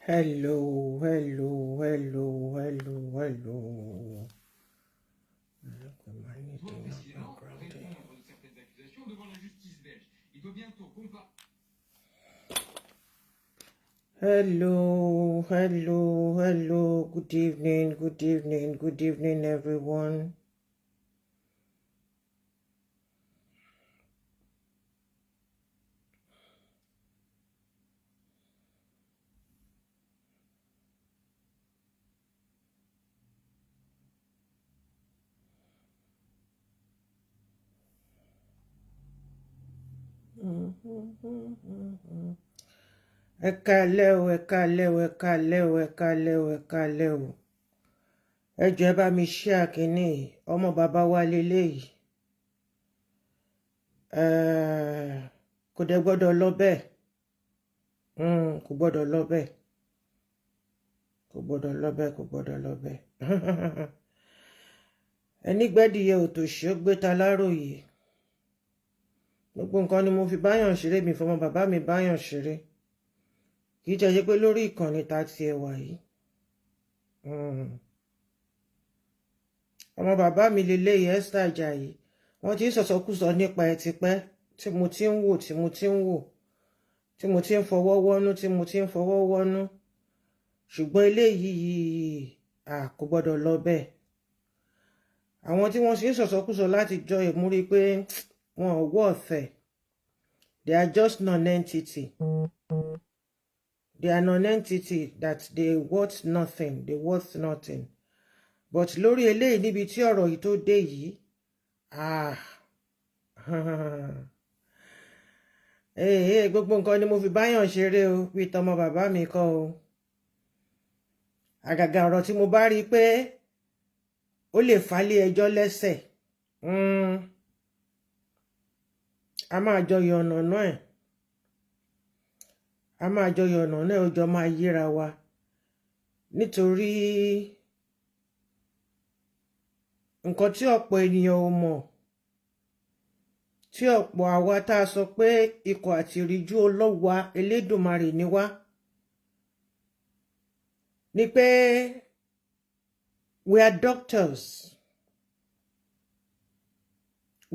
Hello, hello, hello, hello, hello. Look at my Doit knitting précisément background here. Répondre de certaines accusations devant la justice belge. Il doit bientôt comparaître. Hello, hello, hello. Good evening, good evening, good evening, everyone. Ẹ káalẹ́ o, ẹ káalẹ́ o, ẹ káalẹ́ o, ẹ káalẹ́ o, ẹ káalẹ́ o. Ẹ jọ̀ọ́, ẹ bá mi share kínní yìí. Ọmọ bàbá wa leléyìí. Kò dẹ̀ gbọ́dọ̀ lọ bẹ́ẹ̀. Kò gbọ́dọ̀ lọ bẹ́ẹ̀. Kò gbọ́dọ̀ lọ bẹ́ẹ̀, kò gbọ́dọ̀ lọ bẹ́ẹ̀. Ẹni gbẹ́dìyẹ òtòṣì ó gbé ta láròyè. Gbogbo nǹkan ni mo fi báyàn ṣeré, mi fọmọ bàbá mi báyàn ṣeré. Kì í jẹ́ ṣe pé lórí ìkànnì ta ti ẹwà yìí. Ọmọ bàbá mi leléyìí, Esther Ajayi. Wọ́n ti ń sọ̀sọ́kùsọ nípa ẹ̀ tipẹ́ tí mo ti ń wò, tí mo ti ń wò, tí mo ti ń fọwọ́ wọ́nú, tí mo ti ń fọwọ́ wọ́nú. Ṣùgbọ́n eléyìí yìí, kò gbọ́dọ̀ lọ bẹ́ẹ̀. Àwọn tí wọ́n sì ń sọ̀sọ́kùsọ láti jọ ìmúrí pé wọn ò worth ẹ̀. They are just non-entity. They are non-entity that they worth nothing. They worth nothing. But lórí eléyìí, níbi tí ọ̀rọ̀ yìí tó dé yìí, ah, ee, gbogbo nǹkan ni mo fi báyàn ṣeré o, bí tọmọ bàbá mi kọ́ o. Àgàgà ọ̀rọ̀ tí mo bá rí i pé ó lè falé ẹjọ́ lẹ́sẹ̀. A máa jọ yọ̀nà náà ẹ̀. A máa jọ yọ̀nà náà, ó jọ máa yéra wa. Nítorí nǹkan tí ọ̀pọ̀ ènìyàn ò mọ̀, tí ọ̀pọ̀ àwa tá a sọ pé ikọ̀ àti ìríjú Olúwa Elédùmarè ni wá, ni pé we are doctors.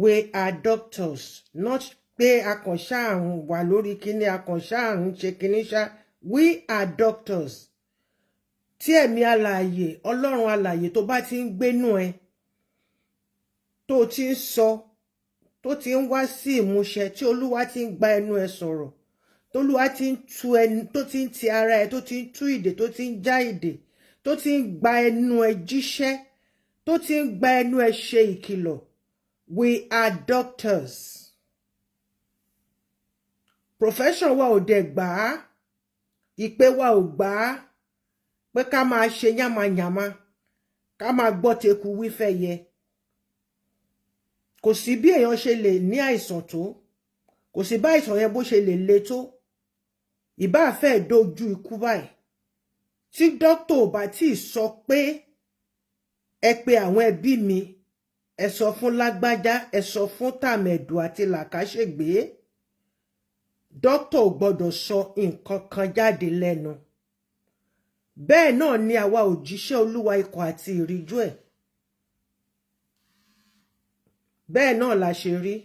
We are doctors, not pé a kàn ṣáà ń wà lórí kíní, a kàn ṣáà ń ṣe kíní ṣá. We are doctors. Tí ẹ̀mí alààyè, Ọlọ́run alààyè tó bá ti ń gbénú ẹ, tó ti ń sọ, tó ti ń wá sí ìmúṣẹ, tí Olúwa ti ń gba ẹnu ẹ sọ̀rọ̀, tólúwa ti ń tú ẹnu, tó ti ń ti ara ẹ, tó ti ń tú ìdè, tó ti ń já ìdè, tó ti ń gba ẹnu ẹ jíṣẹ́, tó ti ń gba ẹnu ẹ ṣe ìkìlọ̀. We are doctors. Profession wa ò dẹ̀ gbà á, ìpè wa ò gbà á pé ká máa ṣe yánmayànma, ká máa gbọ́ teku wífẹ́ yẹ. Kò sí bí èèyàn ṣe lè ní àìsàn tó, kò sí bá àìsàn yẹn bó ṣe lè le tó, ìbá fẹ́ dojú ikú báyìí, tí dókítà ò bá tí ì sọ pé ẹ pe àwọn ẹbí mi, ẹ sọ fún lágbájá, ẹ sọ fún tàmẹ̀dù àti làkàṣègbè, dókítà ò gbọ́dọ̀ sọ nǹkan kan jáde lẹ́nu. Bẹ́ẹ̀ náà ni àwa òjíṣẹ́ Olúwa, ikọ̀ àti ìríjú ẹ̀, bẹ́ẹ̀ náà la ṣe rí.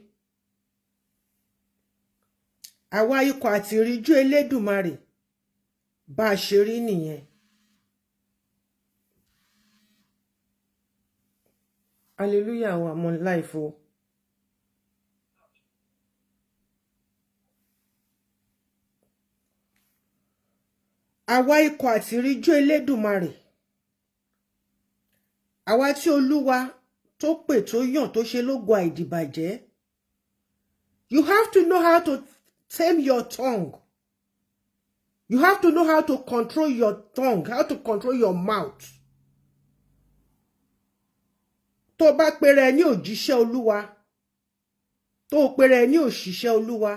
Àwa ikọ̀ àti ìríjú Elédùmarè, bá a ṣe rí nìyẹn. Hallelujah o, I'm on live o. Àwa ikọ̀ àti ìríjú Elédùmarè, àwa tí Olúwa tó pè, tó yàn, tó ṣe lógo àìdìbàjẹ́. You have to know how to tame your tongue. You have to know how to control your tongue, how to control your mouth. Tó bá pera ẹ ní òjíṣẹ́ Olúwa, tó pera ẹ ní òṣìṣẹ́ Olúwa,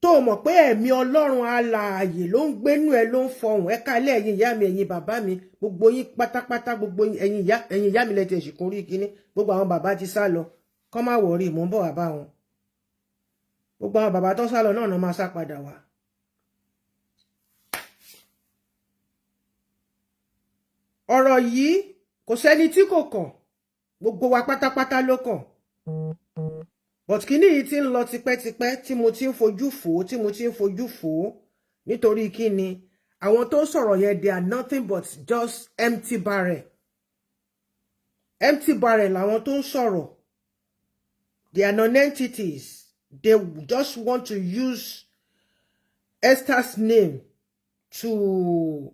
tó mọ̀ pé ẹ̀mí Ọlọ́run alààyè ló ń gbénú ẹ, ló ń fọhùn. Ẹ kálẹ̀, ẹ̀yin ìyá mi, ẹ̀yin bàbá mi, gbogbo yín pátápátá, gbogbo yín, ẹ̀yin ìyá mi lẹ́tẹ̀ ẹ̀sìnkún rí kíní. Gbogbo àwọn bàbá ti sá lọ, kọ́ má worry, mò ń bọ̀ wá bá wọn. Gbogbo àwọn bàbá tó sá lọ náà máa sá padà wá. Ọ̀rọ̀ yìí kò sẹ́ni tí kò kàn, gbogbo wa pátápátá ló kàn. But kíní yìí ti ń lọ tipẹ́tipẹ́ tí mo ti ń fojú fò ó, tí mo ti ń fojú fò ó, nítorí kíni? Àwọn tó ń sọ̀rọ̀ yẹn, they are nothing but just empty barrel. Empty barrel làwọn tó ń sọ̀rọ̀. They are non-entities. They just want to use Esther's name to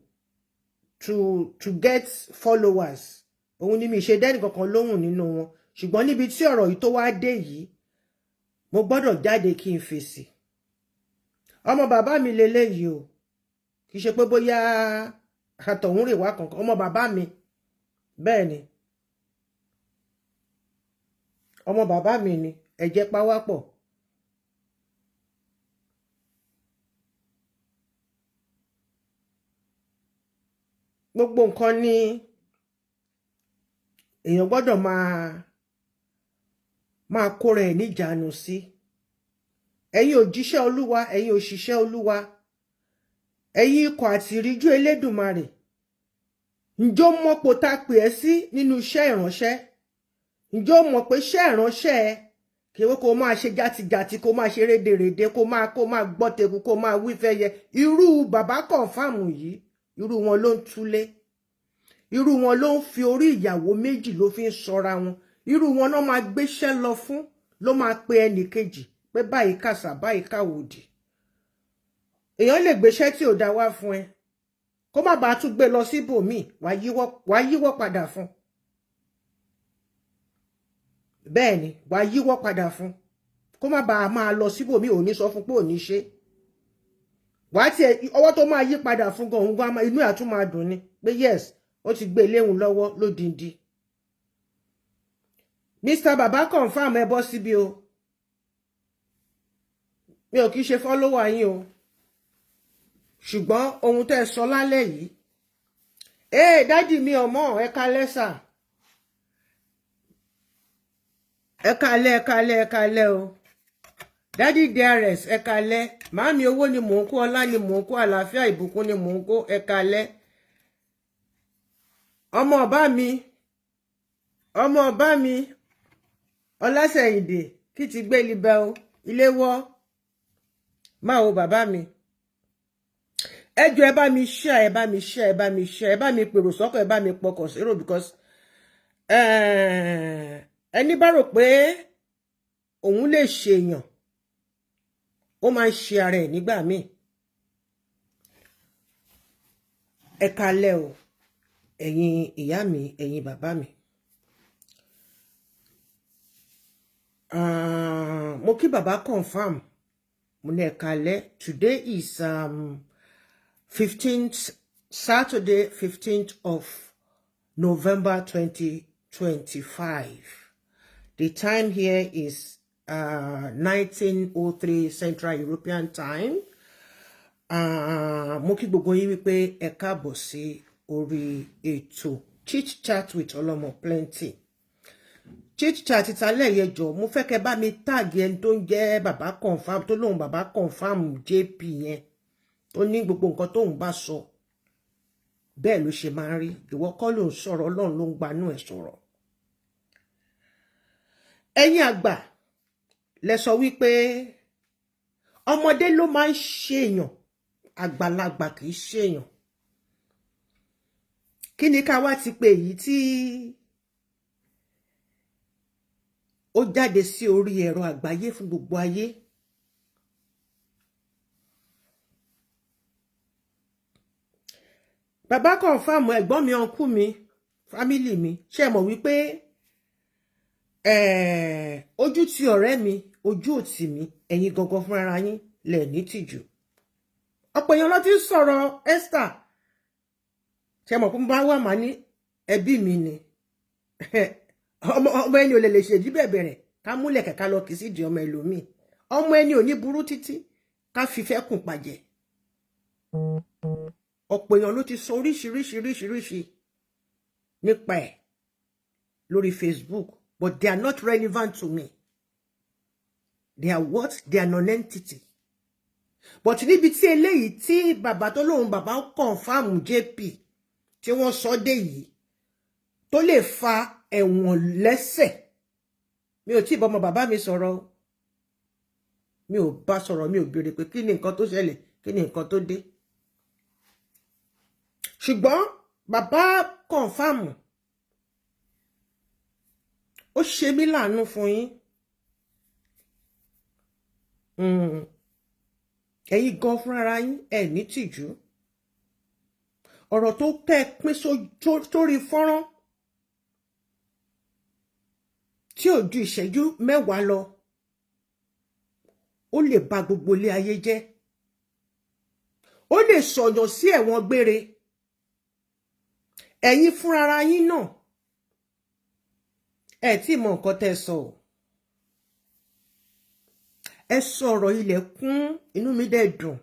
get followers. Òun ni mi ṣe dẹ́nì kankan lóhùn nínú wọn, ṣùgbọ́n níbi tí ọ̀rọ̀ yìí tó wá dé yìí, mo gbọ́dọ̀ jáde kí n fèsì. Ọmọ bàbá mi leléyìí o, kì í ṣe pé bóyá àtọ̀húnrè wá kankan. Ọmọ bàbá mi, bẹ́ẹ̀ ni, ọmọ bàbá mi ni. Ẹ̀jẹ̀ pawápọ̀. Gbogbo nǹkan ni èèyàn gbọ́dọ̀ máa kóra ẹ̀ níjàánu sí. Ẹ̀yin òjíṣẹ́ Olúwa, ẹ̀yin òṣìṣẹ́ Olúwa, ẹ̀yin ikọ̀ àti ìríjú Elédùmarè, ǹjọ́ mọ̀pò tá a pè ẹ́ sí nínú iṣẹ́ ìránṣẹ́? Ǹjọ́ mọ̀ pé iṣẹ́ ìránṣẹ́ ẹ kí wọ́n kó máa ṣe játijàti, kó máa ṣe rédèrèdè, kó máa gbọ́ teku, kó máa wí fẹ́yẹ? Irú bàbá confirm yìí, irú wọn ló ń túlé, irú wọn ló ń fi orí ìyàwó méjì ló fi ń sọra wọn, irú wọn náà máa gbéṣẹ́ lọ fún, ló máa pe ẹnì kejì pé báyìí kàṣà, báyìí káwòdì. Èèyàn lè gbéṣẹ́ tí ò dá wá fún ẹ, kó má bàa tún gbé lọ síbòmíì, wàá yíwọ́ padà fún. Bẹ́ẹ̀ ni, wàá yíwọ́ padà fún, kó má bàa máa lọ síbòmíì. Ò ní sọ fún pé ò ní ṣe. Wàá tiẹ̀ ọwọ́ tó máa yí padà fún gan, òun gan inú ẹ̀ tún máa dùn ni pé yes, ó ti gbé léhùn lọ́wọ́ lódindi. Mr. Baba Confirm, ẹ bọ́ síbi o. Mi ò kì í ṣe follower yín o, ṣùgbọ́n ohun tẹ́ ẹ sọ lálẹ́ yìí, ee, daddy mi ọmọ, ẹ kalẹ́ sà, ẹ kalẹ́, ẹ kalẹ́, ẹ kalẹ́ o. Daddy dearest, ẹ kalẹ́. Màámi, owó ni mò ń kó, ọlá ni mò ń kó, àlàáfíà, ìbùkún ni mò ń kó. Ẹ kalẹ́. Ọmọ ọba mi, ọmọ ọba mi, Ọlásẹ̀yìndè, kí ti gbé libẹ o, ilé wọ́ máa wo bàbá mi. Ẹ jọ̀ọ́, ẹ bá mi share, ẹ bá mi share, ẹ bá mi share, ẹ bá mi pèrò sọ́kọ̀, ẹ bá mi pọkàn sérò, because ẹni bá rò pé òun lè ṣèyàn, ó máa ń ṣe ara ẹ̀ nígbà míì. Ẹ kalẹ́ o, ẹ̀yin ìyá mi, ẹ̀yin bàbá mi. Mo kí bàbá Confirm, mo ní ẹ kalẹ́. Today is 15th, Saturday, 15th of November 2025. The time here is 19:03 Central European Time. Mo kí gbogbo yín wípé ẹ káàbọ̀ sí orí ètò Chit Chat with Olomo Plenty. Chit chat ìtàlẹ̀ yẹn, jọ, mo fẹ́ kẹ́ bá mi tag ẹni tó ń jẹ́ bàbá Confirm, tó lóun bàbá Confirm JP yẹn, tó ní gbogbo nǹkan tóun bá sọ bẹ́ẹ̀ ló ṣe máa ń rí. Ìwọ kọ́ ló ń sọ̀rọ̀, Ọlọ́run ló ń gbanú ẹ̀ sọ̀rọ̀. Ẹ̀yin àgbà lẹ sọ wípé ọmọdé ló máa ń ṣèyàn, àgbàlagbà kì í ṣèyàn. Kí ni ká wá ti pè èyí tí ó jáde sí orí ẹ̀rọ àgbáyé fún gbogbo ayé? Bàbá Confirm, ẹ̀gbọ́n mi, uncle mi, family mi, ṣe mọ̀ wípé ojú ti ọ̀rẹ́ mi, ojú òtì mi, ẹ̀yin gangan fúnra yín lẹ̀ ní tìjú. Ọ̀pọ̀ èèyàn ló ti ń sọ̀rọ̀ Esther. Ṣe mọ̀ pé mo bá wà, má ní ẹbí mi ni. Ọmọ ẹni ò lè ṣèdí bẹ̀bẹ̀rẹ̀ ká múlẹ̀ kẹ̀kẹ́ lọ kì í sì di ọmọ ẹlòmíì. Ọmọ ẹni ò ní burú títí ká fífẹ́ kùn pàjẹ́. Ọ̀pọ̀ èèyàn ló ti sọ oríṣiríṣiríṣiríṣi nípa ẹ̀ lórí Facebook, but they are not relevant to me. They are what? They are non-entity. But níbi tí eléyìí tí bàbá tó lóun bàbá Confirm JP tí wọ́n sọ dé yìí tó lè fa ẹ̀wọ̀n lẹ́sẹ̀. Mi ò tí ì bá ọmọ bàbá mi sọ̀rọ̀ o, mi ò bá sọ̀rọ̀, mi ò béèrè pé kí ni nǹkan tó ṣẹlẹ̀, kí ni nǹkan tó dé. Ṣùgbọ́n bàbá confirm, ó ṣe mí láàánú fún yín. Ẹ̀yin gan fúnra yín ẹ̀ ní tìjú. Ọ̀rọ̀ tó tẹ́ ẹ pín sórí fọ́nrán tí ò ju ìṣẹ́jú 10 lọ, ó lè ba gbogbo ilé ayé jẹ́, ó lè sọ̀yàn sí ẹ̀wọ̀n gbére. Ẹ̀yin fúnra yín náà ẹ tí mọ nǹkan tẹ́ sọ o. Ẹ sọ̀rọ̀ ilẹ̀ kún, inú mi dẹ̀ dùn.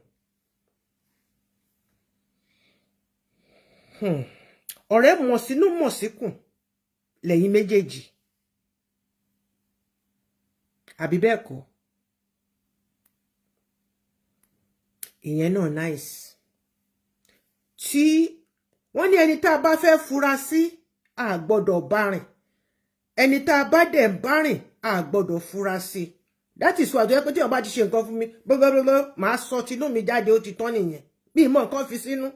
Ọ̀rẹ́ mọ̀ sínú mọ̀ síkùn lẹ́yìn méjèèjì, àbí bẹ́ẹ̀ kọ́? Ìyẹn náà nice. Tí wọ́n ní ẹni tá a bá fẹ́ fura sí, a gbọ́dọ̀ bá rìn. Ẹni tá a bá dẹ̀ bá rìn, a gbọ́dọ̀ fura sí. That is why tó yẹ pé tí wọ́n bá ti ṣe nǹkan fún mi gbogbogbò, màá sọ tinú mi jáde, ó ti tán nìyẹn. Mi ì mọ nǹkan fi sínú,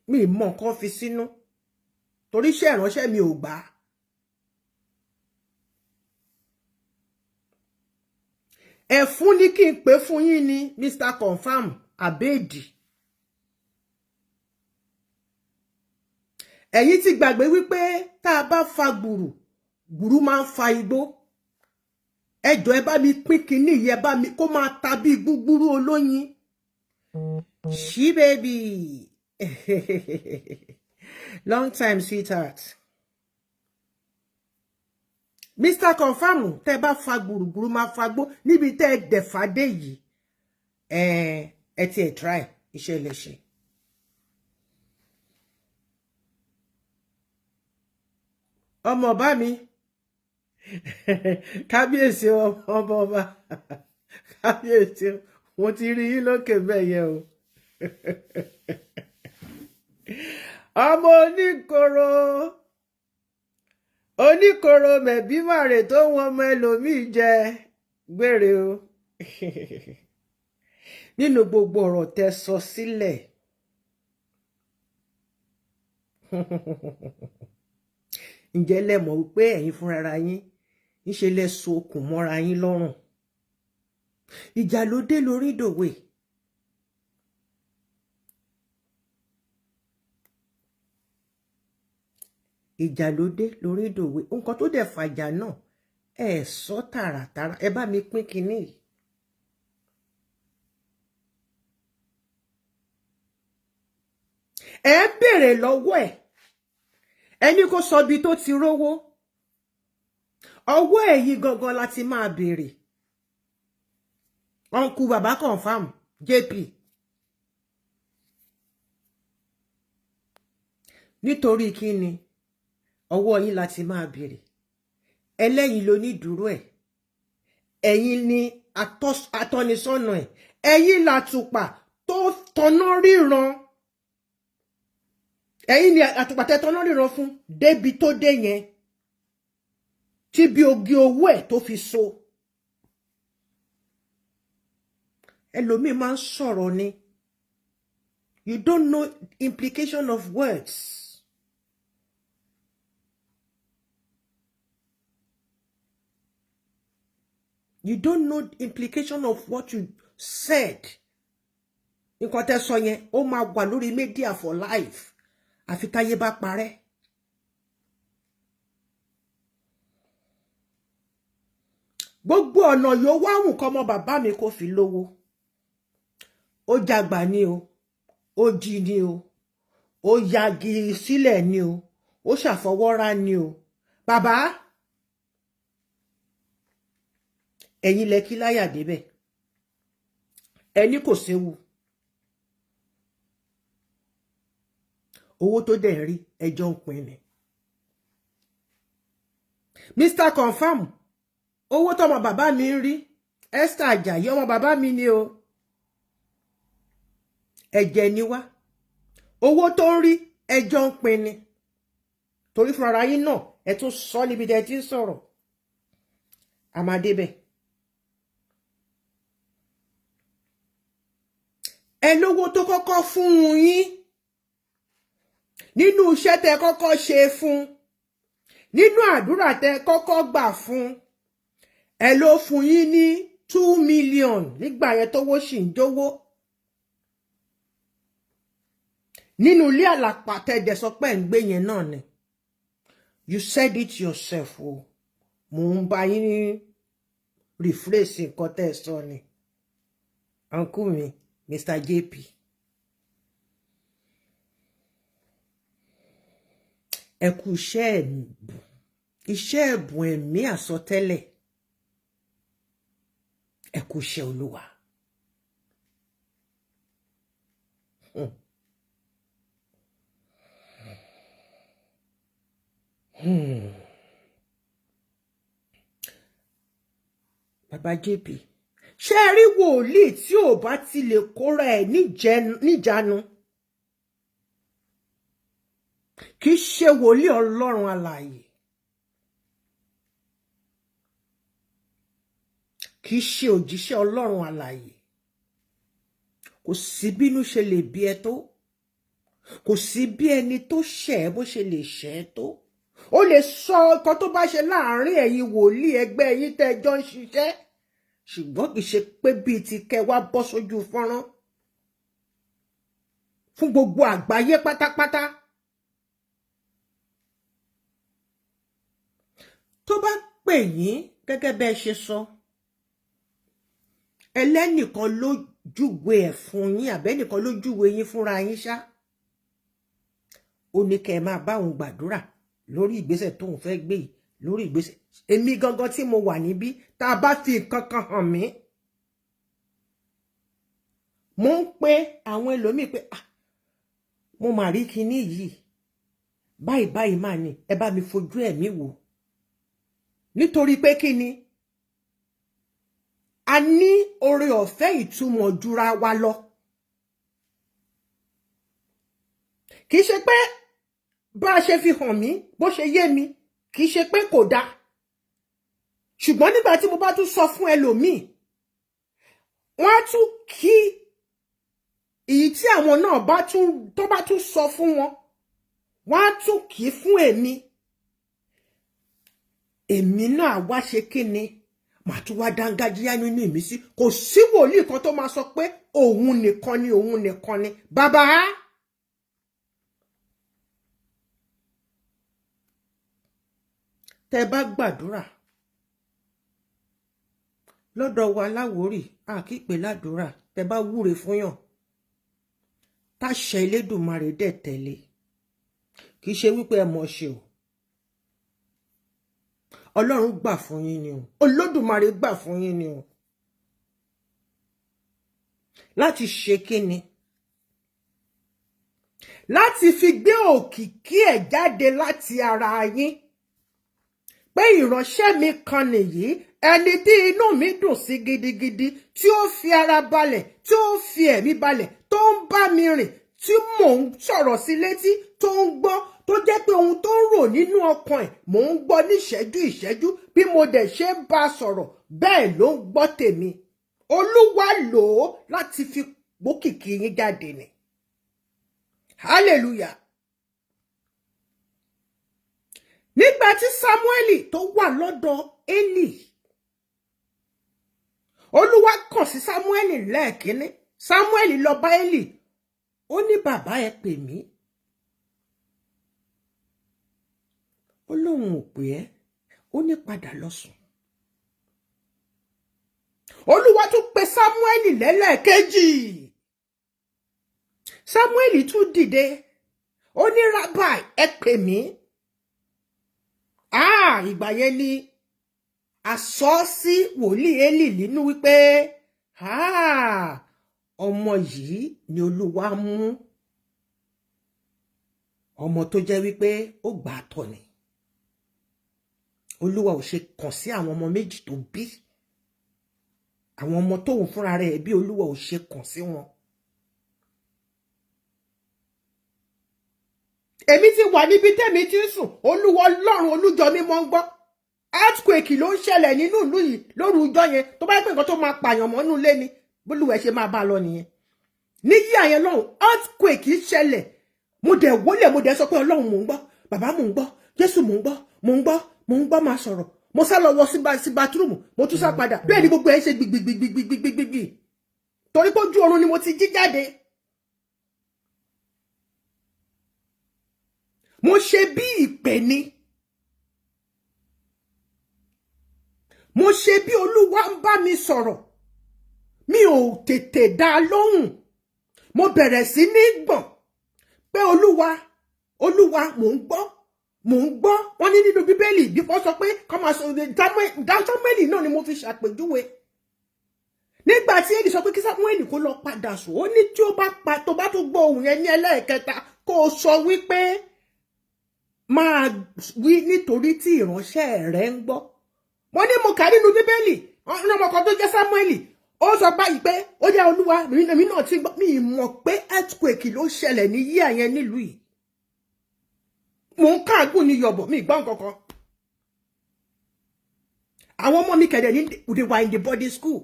mi ì mọ nǹkan fi sínú, torí iṣẹ́ ìránṣẹ́ mi ò gbà á. Ẹ̀fún ní kí n pè fún yín ni Mr. Confirm Abedi. Ẹ̀yin ti gbàgbé wípé tá a bá fa gbùrù, gbùrù máa ń fa igbó. Ẹ jọ̀ọ́, ẹ bá mi pín kinní yìí, ẹ bá mi kó máa ta bí gbúgbúrú olóyin. She baby, long time, sweetheart. Mr. Confirm, tẹ́ bá fa gbùrùgbùrù máa fagbó níbi tẹ́ ẹ dẹ̀fà dé yìí. Ẹ ẹ ti ẹ try iṣẹ́ lẹ ṣe. Ọmọ ọba mi, kábíyèsí, ọmọ ọba, kábíyèsí, mo ti rí yín lókè bẹ́ẹ̀ yẹn o. Ọmọ oníkoro oníkoro mẹ̀bímàrè tó ń wọn ọmọ ẹlòmíì jẹ gbére o. Nínú gbogbo ọ̀rọ̀ tẹ́ sọ sílẹ̀, ǹjẹ́ lẹ mọ̀ wípé ẹ̀yin fúnra yín ńṣe lẹ so okùn mọ́ra yín lọ́rùn? Ìjà ló dé lórí ìdòwe. Ìjà ló dé lórí ìdòwe. Nǹkan tó dẹ̀ fàjà náà, ẹ sọ tààràtàrà. Ẹ bá mi pín kinní yìí. Ẹ ń béèrè lọ́wọ́ ẹ̀, ẹni kó sọ ibi tó ti rówó. Ọwọ́ ẹ̀yin gangan láti máa béèrè. Uncle bàbá Confirm JP, nítorí kí ni ọwọ́ yín láti máa béèrè? Ẹlẹ́yin ló ní dúró ẹ̀, ẹ̀yin ni atọ́nisọ́nà ẹ̀, ẹ̀yin làtùpà tó tọ̀nà ríran, ẹ̀yin ni àtùpà tẹ́ tọ̀nà ríran fún débi tó dé yẹn, tí bí ogi owó ẹ̀ tó fi so. Ẹlòmíì máa ń sọ̀rọ̀ ni, you don't know implication of words. You don't know implication of what you said. Nǹkan tẹ́ sọ yẹn, ó máa wà lórí media for life, àfi táyé bá parẹ́. Gbogbo ọ̀nà yóò wá wù kọ́mọ bàbá mi kó fi lówó. Ó jàgbà ni o, ó jí ni o, ó yagi sílẹ̀ ni o, ó ṣàfọwọ́rá ni o. Bàbá, ẹ̀yin lẹ kí láyà débẹ̀, ẹni kò séwu. Owó tó dẹ̀ ń rí, ẹjọ́ ń pín ni. Mr. Confirm, owó tọmọ bàbá mi ń rí, Esther Ajayi, ọmọ bàbá mi ni o, ẹ̀jẹ̀ ni wá. Owó tó ń rí, ẹjọ́ ń pín ni, torí fúnra yín náà ẹ tún sọ níbi tẹ́ ti ń sọ̀rọ̀. A máa débẹ̀. Ẹ lówó tó kọ́kọ́ fún yín nínú iṣẹ́ tẹ́ kọ́kọ́ ṣe fún, nínú àdúrà tẹ́ kọ́kọ́ gbà fún, ẹ ló fún yín ní 2 million nígbà yẹn tówó sì ń jówó. Nínú ilé àlàpà tẹ́ dẹ̀ sọ pé ń gbé yẹn náà ni. You said it yourself o. Mo ń bá yín rephrase nǹkan tẹ́ ẹ sọ ni. Uncle mi, Mr. JP. Ẹ kú iṣẹ́ ẹ̀bùn, iṣẹ́ ẹ̀bùn ẹ̀mí àsọtẹ́lẹ̀. Ẹ kú iṣẹ́ Olúwa. Bàbá JP, ṣé ẹ rí wòlíì tí ò bá ti lè kóra ẹ̀ níjàánu, kì í ṣe wòlíì Ọlọ́run alààyè, kì í ṣe òjíṣẹ́ Ọlọ́run alààyè. Kò sí bínú ṣe lè bí ẹ tó, kò sí bí ẹni tó ṣẹ̀ ẹ́ bó ṣe lè ṣẹ̀ ẹ́ tó. Ó lè sọ nǹkan tó bá ṣe láàárín ẹ̀yin wòlíì ẹgbẹ́ yín tẹ́ jọ ń ṣiṣẹ́, ṣùgbọ́n kì í ṣe pé bíi ti kẹ́ wá bọ́ sójú fọ́nrán fún gbogbo àgbáyé pátápátá. Tó bá pè yín gẹ́gẹ́ bẹ́ ẹ ṣe sọ, ẹlẹ́nìkan ló júwe ẹ̀ fún yín, àbẹ́nìkan ló júwe yín fúnra yín ṣá. Ó ní kẹ́ ẹ máa bá òun gbàdúrà lórí ìgbésẹ̀ tóun fẹ́ gbé yìí, lórí ìgbésẹ̀. Èmi gangan tí mo wà níbí, tá a bá fi nǹkan kan hàn mí, mo ń pe àwọn ẹlòmíì pé, ah, mo mà rí kinní yìí báyìí báyìí mà ní, ẹ bá mi fojú ẹ̀mí wò. Nítorí pé kí ni, a ní oore ọ̀fẹ́ ìtumọ̀ jura wa lọ. Kì í ṣe pé bá a ṣe fi hàn mí bó ṣe yé mi, kì í ṣe pé kò dáa. Ṣùgbọ́n nígbà tí mo bá tún sọ fún ẹlòmíì, wọ́n á tún kí èyí tí àwọn náà bá tún tó bá tún sọ fún wọn, wọ́n á tún kí fún èmi. Èmi náà wá ṣe kí ni, màá tún wá dángájíyá nínú ìmísí. Kò sí wòlíì kan tó máa sọ pé òun nìkan ni, òun nìkan ni. Bàbá, tẹ́ bá gbàdúrà lọ́dọ̀ wa láwórì, a kì í pè ládùúrà. Tẹ́ bá wúre fún yàn, táṣẹ Elédùmarè dẹ̀ tẹ̀lé, kì í ṣe wípé ẹ mọ̀ ṣe o. Ọlọ́run gbà fún yín ni o, Olódùmarè gbà fún yín ni o. Láti ṣe kíni? Láti fi gbé òkìkí ẹ̀ jáde láti ara yín. Pé ìránṣẹ́ mi kan nìyí, ẹni tí inú mi dùn sí gidigidi, tí ó fi ara balẹ̀, tí ó fi ẹ̀mí balẹ̀, tó ń bá mi rìn, tí mò ń sọ̀rọ̀ sí létí, tó ń gbọ́, tó jẹ́ pé ohun tó ń rò nínú ọkàn ẹ̀ mò ń gbọ́ níṣẹ́jú ìṣẹ́jú, bí mo dẹ̀ ṣe ń bá a sọ̀rọ̀ bẹ́ẹ̀ ló ń gbọ́ tèmi. Olúwa lò ó láti fi gbókìkí yín jáde ni. Hallelujah. Nígbà tí Sámúẹ́lì tó wà lọ́dọ̀ Élì, Olúwa kàn sí Sámúẹ́lì lẹ́ẹ̀kínní. Sámúẹ́lì lọ bá Élì, ó ní bàbá ẹ pè mí. Ó lóun ò pè ẹ́, ó ní padà lọ sùn. Olúwa tún pe Sámúẹ́lì lẹ́lẹ́ẹ̀kejì. Sámúẹ́lì tún dìde, ó ní Rábà ẹ pè mí. Ah, ìgbà yẹn ni a sọ sí wòlíì Élì nínú wípé, ah, ọmọ yìí ni Olúwa mú, ọmọ tó jẹ́ wípé ó gbà á tọ̀ ni. Olúwa ò ṣe kàn sí àwọn ọmọ méjì tó bí, àwọn ọmọ tóun fúnra rẹ̀ bí, Olúwa ò ṣe kàn sí wọn. Èmi ti wà níbi tẹ́mi ti ń sùn. Olúwa Ọlọ́run olújọ mi mọ́ ń gbọ́. Earthquake ló ń ṣẹlẹ̀ nínú ìlú yìí lóru ọjọ́ yẹn. Tó bá yẹ pé nǹkan tó máa pààyàn mọ́nú ilé ni, bólúwẹ̀ ṣe máa bá a lọ nìyẹn. Ní yíyà yẹn lọ́hùn, earthquake ṣẹlẹ̀. Mo dẹ̀ wólẹ̀, mo dẹ̀ sọ pé Ọlọ́run, mò ń gbọ́, bàbá, mò ń gbọ́, Jésù, mò ń gbọ́, mò ń gbọ́, mò ń gbọ́, máa sọ̀rọ̀. Mo sá lọ wọ sí bathroom, mo tún sá padà. Bẹ́ẹ̀ ni gbogbo ẹ̀ ṣe gbìgbìgbìgbìgbìgbì, torí pé ojú oorun ni mo ti jí jáde. Mo ṣe bí ìpè ni, mo ṣe bí Olúwa ń bá mi sọ̀rọ̀. Mi ò tètè dá a lóhùn. Mo bẹ̀rẹ̀ sí ní gbọ̀n pé Olúwa, Olúwa, mò ń gbọ́, mò ń gbọ́. Wọ́n ní nínú Bíbélì bí wọ́n sọ pé kọ́ máa sọ Sámúẹ́lì náà ni mo fi ṣàpèjúwe. Nígbà tí Élì sọ pé kí Sámúẹ́lì kó lọ padà sùn, ó ní tí ó bá pa tó bá tún gbọ́ ohùn yẹn ní ẹlẹ́ẹ̀kẹta, kó o sọ wípé máa wí, nítorí tí ìránṣẹ́ rẹ̀ ń gbọ́. Mo ní mo kà nínú Bíbélì, ọ̀nà ọmọ kan tó jẹ́ Sámúẹ́lì, ó sọ báyìí pé ó jẹ́ Olúwa mi náà ti gbọ́. Mi mọ̀ pé earthquake ló ṣẹlẹ̀ ní yíyà yẹn nílùú yìí. Mò ń káàgùn ní yọ̀bọ̀, mi gbọ́ nǹkan kan. Àwọn ọmọ mi kẹ̀dẹ̀ ní, they were in the boarding school.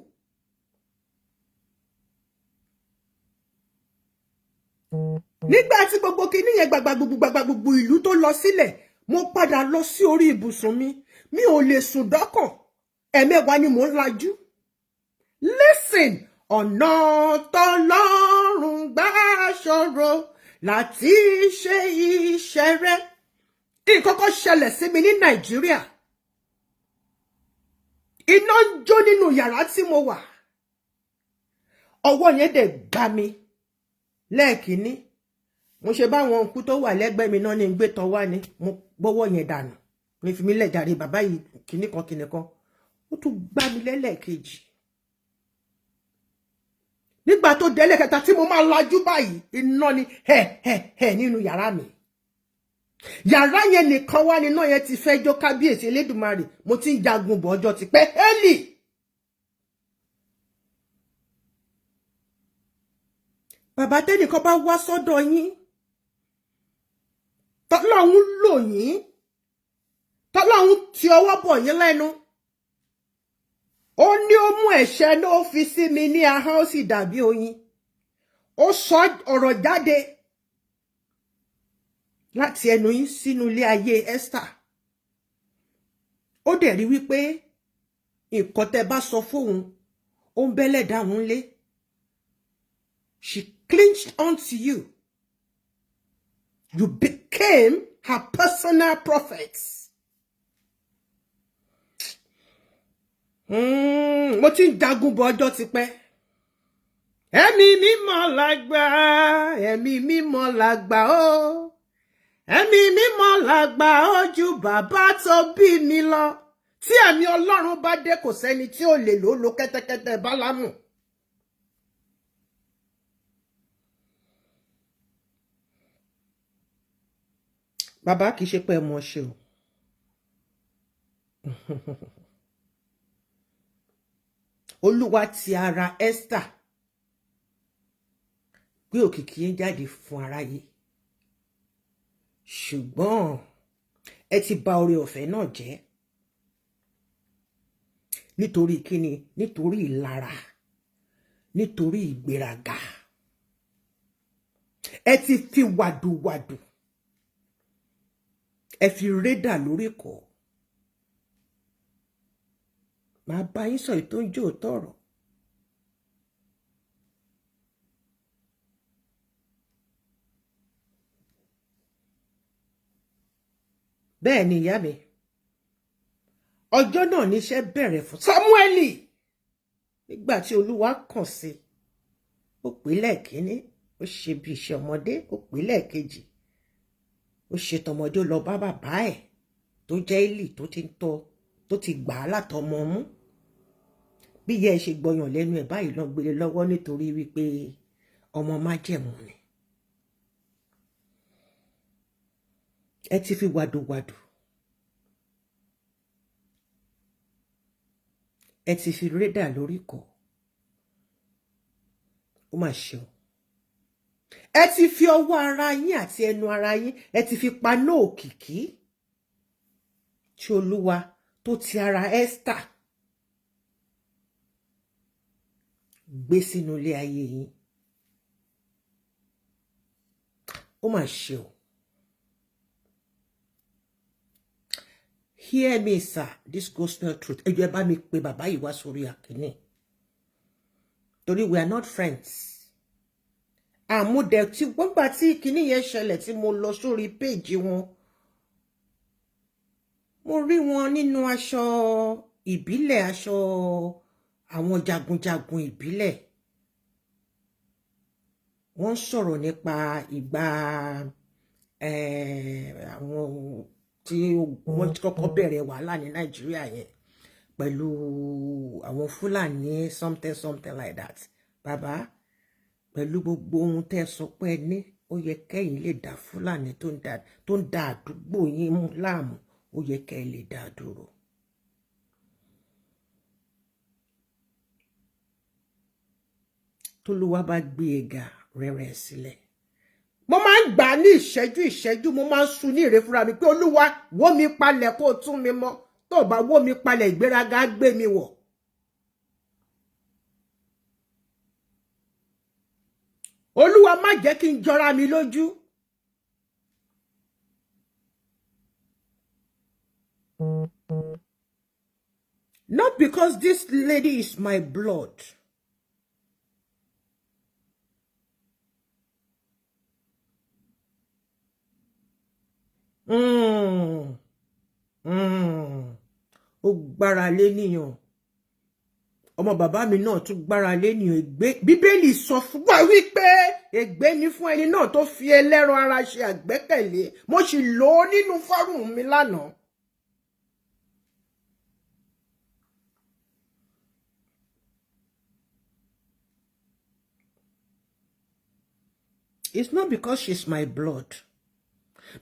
Nígbà tí gbogbo kinní yẹn gbàgbà gbogbo gbàgbà gbogbo ìlú tó lọ sílẹ̀, mo padà lọ sí orí ibùsùn mi. Mi ò lè sùn dọ́kàn. Ẹ̀mẹ́wàá ni mò ń lajú. Listen, ọ̀nà tọ́lọ́run gbà ṣòro láti ṣe iṣẹ́ rẹ̀. Nǹkan kan ṣẹlẹ̀ sí mi ní Nàìjíríà. Iná ń jó nínú yàrá tí mo wà. Ọwọ́ yẹn dẹ̀ gbá mi lẹ́ẹ̀kínní. Mo ṣe báwọn òkú tó wà lẹ́gbẹ̀ẹ́ mi náà ní gbé tọ́ wá ni. Mo gbọ́wọ́ yẹn dànù ní fi mí lẹ̀ jàre, bàbá yìí, kìnnì kan kìnnì kan. Ó tún gbá mi lẹ́lẹ́kejì. Nígbà tó délé kẹta tí mo máa lajú báyìí, iná ni hẹ hẹ hẹ nínú yàrá mi. Yàrá yẹn nìkan wá ní iná yẹn ti fẹ́ jó. Kábíyèsí Elédùmarè, mo ti ń jagun bọ̀ ọjọ́ ti pẹ́. Élì, bàbá, tẹ́nìkan bá wá sọ́dọ̀ yín, tọ́lọ́hún lò yín, tọ́lọ́hún ti ọwọ́ bọ̀ yín lẹ́nu, ó ní ó mú ẹ̀ṣẹ̀ náà, ó fi sí mi ní ahọ́n, ó sì dàbí oyin. Ó sọ ọ̀rọ̀ jáde láti ẹnu yín sínú ilé ayé Esther. Ó dẹ̀ rí wípé nǹkan tẹ́ bá sọ fóun, ó ń bẹ́lẹ̀ dáhùn lé. She clinched onto you. You became her personal prophet. Mo ti ń jagun bọ̀ ọjọ́ ti pẹ́. Ẹ̀mí mímọ́ lágbà, ẹ̀mí mímọ́ lágbà ó. Ẹ̀mí mímọ́ lágbà ó ju bàbá tó bí mi lọ. Tí ẹ̀mí Ọlọ́run bá dé, kò sẹ́ni tí ò lè lò ó lo kẹ́tẹ́kẹ́tẹ́ Bálámù. Bàbá, kì í ṣe pé ẹ mọ̀ ṣe o. Olúwa ti ara Esther gbé òkìkí yín jáde fún aráyé, ṣùgbọ́n ẹ ti bà oore ọ̀fẹ́ náà jẹ́. Nítorí kíni? Nítorí ìlara, nítorí ìgbéraga. Ẹ ti fi wàdùwàdù, ẹ fi rédà lórí kọ́. Màá bá yín sọ èyí tó ń jẹ́ òótọ́ ọ̀rọ̀. Bẹ́ẹ̀ ni, ìyá mi, ọjọ́ náà níṣẹ́ bẹ̀rẹ̀ fún Sámúẹ́lì. Nígbà tí Olúwa kàn sí, ó pè lẹ́ẹ̀kínní, ó ṣe bí iṣẹ́ ọmọdé. Ó pè lẹ́ẹ̀kejì, ó ṣe tọmọdé. Ó lọ bá bàbá ẹ̀ tó jẹ́ Élì, tó ti ń tọ́, tó ti gbà á látọmọ ọmú. Bí ìyá ẹ ṣe gbọyàn lẹ́nu ẹ̀ báyìí lọ gbélé lọ́wọ́, nítorí wípé ọmọ májẹ̀mú ni. Ẹ ti fi wàdùwàdù, ẹ ti fi rédà lórí kọ. Ó mà ṣe o. Ẹ ti fi ọwọ́ ara yín àti ẹnu ara yín, ẹ ti fi paná òkìkí tí Olúwa tó ti ara Esther gbé sínú ilé ayé yín. Ó mà ṣe o. Hear me, sir, this gospel truth. Ẹ jọ̀ọ́, ẹ bá mi pe bàbá yìí wá sórí àkíní. Torí we are not friends. Àmúdẹ tí gbọ́ngbà tí kinní yẹn ṣẹlẹ̀ tí mo lọ sórí péèjì wọn, mo rí wọn nínú aṣọ ìbílẹ̀, aṣọ àwọn jagunjagun ìbílẹ̀. Wọ́n ń sọ̀rọ̀ nípa ìgbà àwọn tí wọ́n ti kọ́kọ́ bẹ̀rẹ̀ wàhálà ní Nàìjíríà yẹn pẹ̀lú àwọn Fúlàní, something something like that. Bàbá, pẹ̀lú gbogbo ohun tẹ́ sọ pé ẹ ní, ó yẹ kẹ́yìn lè dá Fúlàní tó ń da àdúgbò yín mú láàmú, ó yẹ kẹ́ ẹ lè dá dúró. Tólúwa bá gbé e ga, rẹ̀rẹ̀ sílẹ̀. Mo máa ń gbà ní ìṣẹ́jú ìṣẹ́jú, mo máa ń sun ní ìrè fúnra mi pé, Olúwa, wó mi palẹ̀ kó o tún mi mọ́. Tó bá wó mi palẹ̀, ìgbéraga gbé mi wọ̀. Olúwa, má jẹ́ kí n jọra mi lójú. Not because this lady is my blood. Ó gbára lé níyàn. Ọmọ bàbá mi náà tún gbára lé níyàn. Ègbé, Bíbélì sọ fún wa wípé ègbé ni fún ẹni náà tó fi ẹlẹ́ran ara ṣe àgbẹ́kẹ̀lé. Mo sì lò ó nínú fọ́rùn mi lánàá. It's not because she's my blood.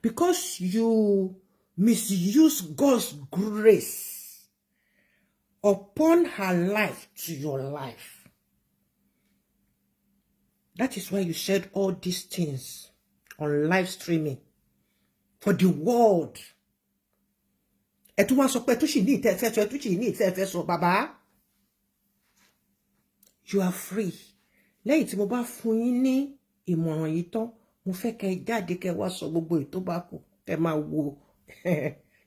Because you misuse God's grace upon her life to your life. That is why you said all these things on live streaming for the world. Ẹ tún wá sọ pé ẹ tún sì ní ìtẹ́ fẹ́ sọ, ẹ tún sì ní ìtẹ́ fẹ́ sọ, bàbá. You are free. Lẹ́yìn tí mo bá fún yín ní ìmọ̀ràn yìí tán, mo fẹ́ kẹ́ ẹ jáde, kẹ́ wá sọ gbogbo èyí tó bá kù. Kẹ́ máa wo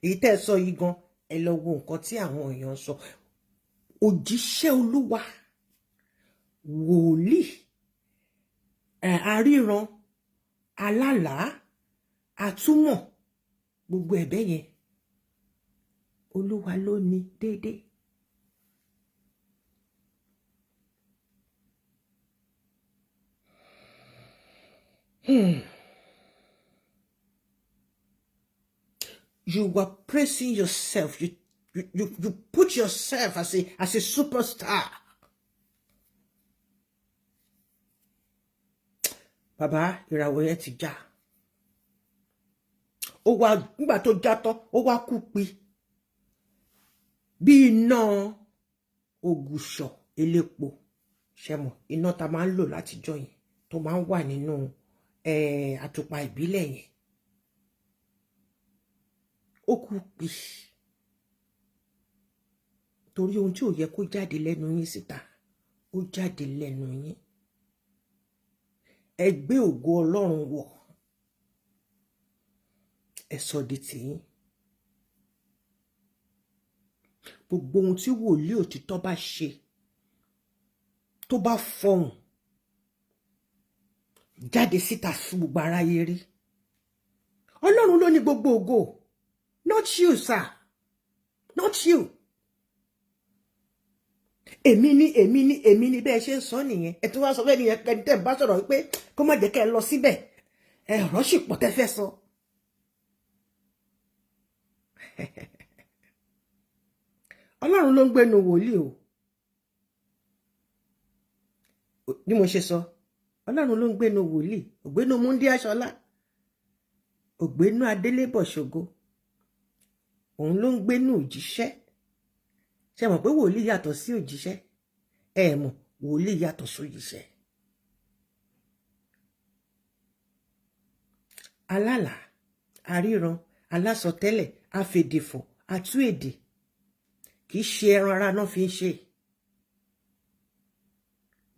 èyí tẹ́ ẹ sọ yìí gan, ẹ lọ wo nǹkan tí àwọn èèyàn sọ. Òjíṣẹ́ Olúwa, wòlíì, aríran, alálàá, àtúmọ̀, gbogbo ẹ̀bẹ̀ yẹn, Olúwa ló ní déédéé. You were praising yourself. You put yourself as a superstar. Bàbá, ìràwọ̀ yẹn ti já. Ó wá nígbà tó já tán, ó wá kú pi. Bí iná ògùṣọ̀ elépo. Ṣé mọ̀, iná ta máa ń lò látijọ́ yẹn tó máa ń wà nínú àtùpà ìbílẹ̀ yẹn. Ó kú pi. Torí ohun tí ò yẹ kó jáde lẹ́nu yín síta, ó jáde lẹ́nu yín. Ẹ gbé ògo Ọlọ́run wọ̀. Ẹ sọ di tìyín. Gbogbo ohun tí wòlíì òtítọ́ bá ṣe, tó bá fọhùn jáde síta fún gbogbo aráyé rí, Ọlọ́run ló ní gbogbo ògo. Not you, sir. Not you. Èmi ni, èmi ni, èmi ni, bẹ́ẹ̀ ṣe ń sọ nìyẹn. Ẹ tún wá sọ bẹ́ẹ̀ nìyẹn, ẹni tẹ́ ń bá sọ̀rọ̀ wípé kó má jẹ́ kẹ́ ẹ lọ síbẹ̀. Ẹ ọ̀rọ̀ sì pọ̀ tẹ́ fẹ́ sọ. Ọlọ́run ló ń gbénu wòlíì o. Bí mo ṣe sọ, Ọlọ́run ló ń gbénu wòlíì, ògbénu Múndí Aṣọlá, ògbénu Adélébọ̀ Ṣògo. Òun ló ń gbénu òjíṣẹ́. Ṣé mọ̀ pé wòlíì yàtọ̀ sí òjíṣẹ́? Ẹ mọ̀, wòlíì yàtọ̀ sí òjíṣẹ́. Alálàá, aríran, alásọtẹ́lẹ̀, afèdèfọ̀, atú èdè, kì í ṣe ẹran ara náà fi ń ṣe.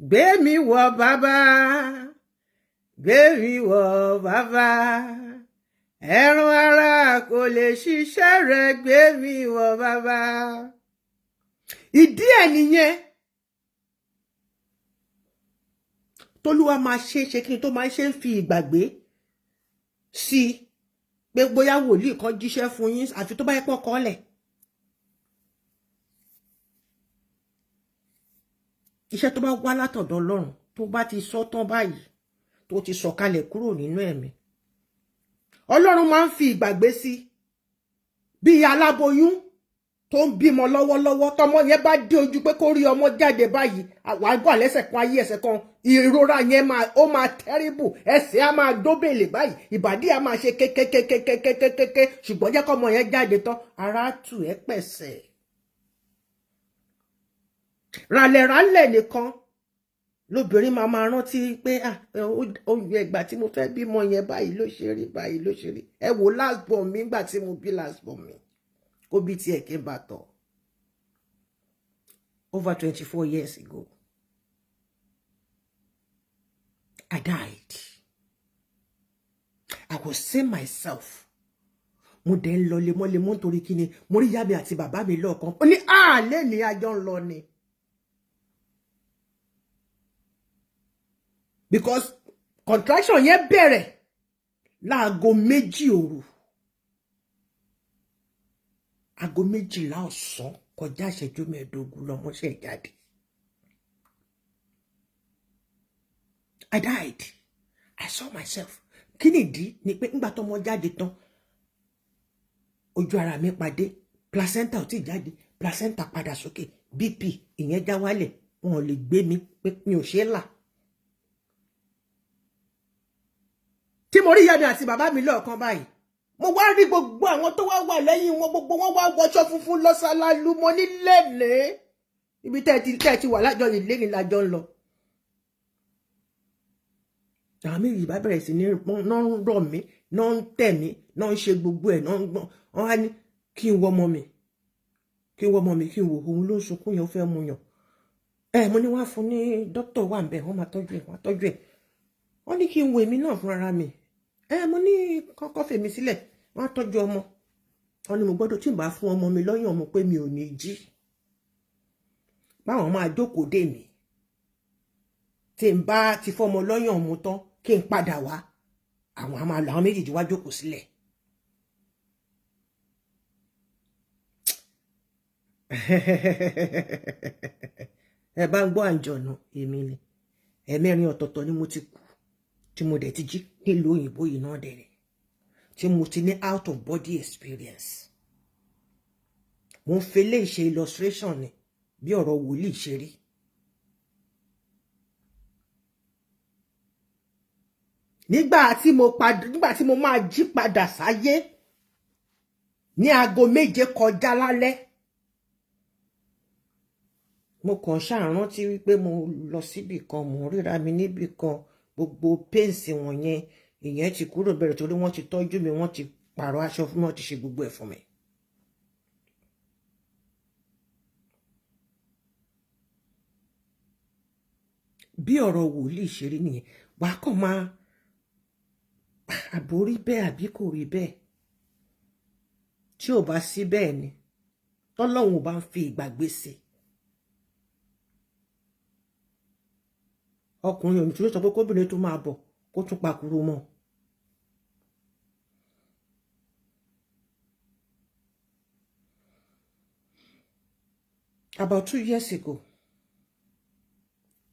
Gbé mi wọ̀ bàbá, gbé mi wọ̀ bàbá, ẹran ara kò lè ṣiṣẹ́ rẹ̀, gbé mi wọ̀ bàbá. Ìdí ẹ̀ nìyẹn tólúwa máa ṣe é ṣe kí ni tó máa ṣe ń fi ìgbàgbé sí pé bóyá wòlíì kan jíṣẹ́ fún yín, àfi tó bá yẹ pọ́ kọ́lẹ̀. Iṣẹ́ tó bá wá látọ̀dọ̀ Ọlọ́run, tó bá ti sọ tán báyìí, tó ti sọ̀kalẹ̀ kúrò nínú ẹ̀mí, Ọlọ́run máa ń fi ìgbàgbé sí. Bí aláboyún tó ń bímọ lọ́wọ́lọ́wọ́, tọmọ yẹn bá dé ojú pé kó rí ọmọ jáde báyìí, wàá gbọ́ lẹ́sẹ̀ kan ayé ẹsẹ̀ kan, ìrora yẹn máa ó máa terrible, ẹsẹ̀ á máa dóbèlè báyìí, ìbàdí á máa ṣe kékékékékékékéké, ṣùgbọ́n jẹ́ kọ́mọ yẹn jáde tán, ara tù ẹ́ pẹ̀sẹ̀. Ràlẹ̀ràlẹ̀ nìkan lóbìnrin máa máa rántí pé ìgbà tí mo fẹ́ bímọ yẹn báyìí ló ṣe rí, báyìí ló ṣe rí. Ẹ wo last born mi, nígbà tí mo bí last born mi, kó bí tiẹ̀ kí n bá tọ̀, over 24 years ago, I died. I was seeing myself. Mo dẹ̀ ń lọ lemọ́lemọ́ nítorí kí ni? Mo rí ìyá mi àti bàbá mi lọ́ọ̀kan, ó ní àlẹ́ ní àjọ ń lọ ni. Because contraction yẹn bẹ̀rẹ̀ láago 2 òru, aago 12 ọ̀sán kọjá ìṣẹ́jú 15 lọ́mọṣẹ́ jáde. I died. I saw myself. Kí nìdí ni pé ńgbà tọmọ jáde tán, ojú ara mi pàdé, placenta ò tí jáde, placenta padà sókè, BP ìyẹn já wálẹ̀, wọn ò lè gbé mi pé mi ò ṣe é là. Tí mo rí ìyá mi àti bàbá mi lọ́ọ̀kan báyìí, mo wá rí gbogbo àwọn tó wá wà lẹ́yìn wọn, gbogbo wọn wá wọṣọ funfun lọ́sàlálú. Mo ní lẹ́nìí ibi tẹ́ ti wà lájọ yìí lẹ́nìí lájọ ń lọ. Àwọn méjì bá bẹ̀rẹ̀ sí ní náà ń rọ̀ mí, náà ń tẹ̀ mí, náà ń ṣe gbogbo ẹ̀, náà ń gbọ́n. Wọ́n á ní kí n wọ ọmọ mi, kí n wọ ọmọ mi, kí n wò òun ló ń sunkún yẹn, ó fẹ́ mu yàn. Ẹ mo ní wọ́n á fún ní dókítà wà ń bẹ̀, wọ́n máa tọ́jú ẹ̀, wọ́n á tọ́jú ẹ̀. Wọ́n ní kí n wo èmi náà fúnra mi. Ẹ mo ní kọ́kọ́ fèmí sílẹ̀, wọ́n á tọ́jú ọmọ. Wọ́n ní mo gbọ́dọ̀ tí n bá fún ọmọ mi lọ́yàn ọmọ pé mi ò ní jí. Báwọn máa jókòó dè mí. Tí n bá ti fọ́mọ lọ́yàn ọmọ tán, kí n padà wá. Àwọn a máa lọ, àwọn méjèèjì wá jókòó sílẹ̀. Ẹ bá ń gbọ́ àǹjọ̀nù, èmi ni. Ẹ̀mẹ́rin ọ̀tọ̀ọ̀tọ̀ ni mo ti kú, tí mo dẹ̀ ti jí nílùú òyìnbó yìí náà dẹ̀ rẹ̀, tí mo ti ní out of body experience. Mo ń fi eléyìí ṣe illustration ni bí ọ̀rọ̀ wòlíì ṣe rí. Nígbà tí mo máa jí padà sáyé ní aago 7 kọjá lálẹ́, mo kàn ṣàrántí wípé mo lọ síbì kan, mo ríra mi níbì kan, gbogbo pains wọ̀nyẹn ìyẹn ti kúrò bẹ̀rẹ̀ torí wọ́n ti tọ́jú mi, wọ́n ti pààrọ̀ aṣọ fún mi, wọ́n ti ṣe gbogbo ẹ̀ fún mi. Bí ọ̀rọ̀ wòlíì ṣe rí nìyẹn, wàá kàn máa àbò rí bẹ́ẹ̀ àbí kò rí bẹ́ẹ̀. Tí ò bá sí bẹ́ẹ̀ ni, tọ́lọ́hun ò bá ń fi ìgbàgbé sí. Ọkùnrin òní tí ó sọ pé kóbìnrin tó máa bọ̀ kó tún pakuru mọ́. About 2 years ago,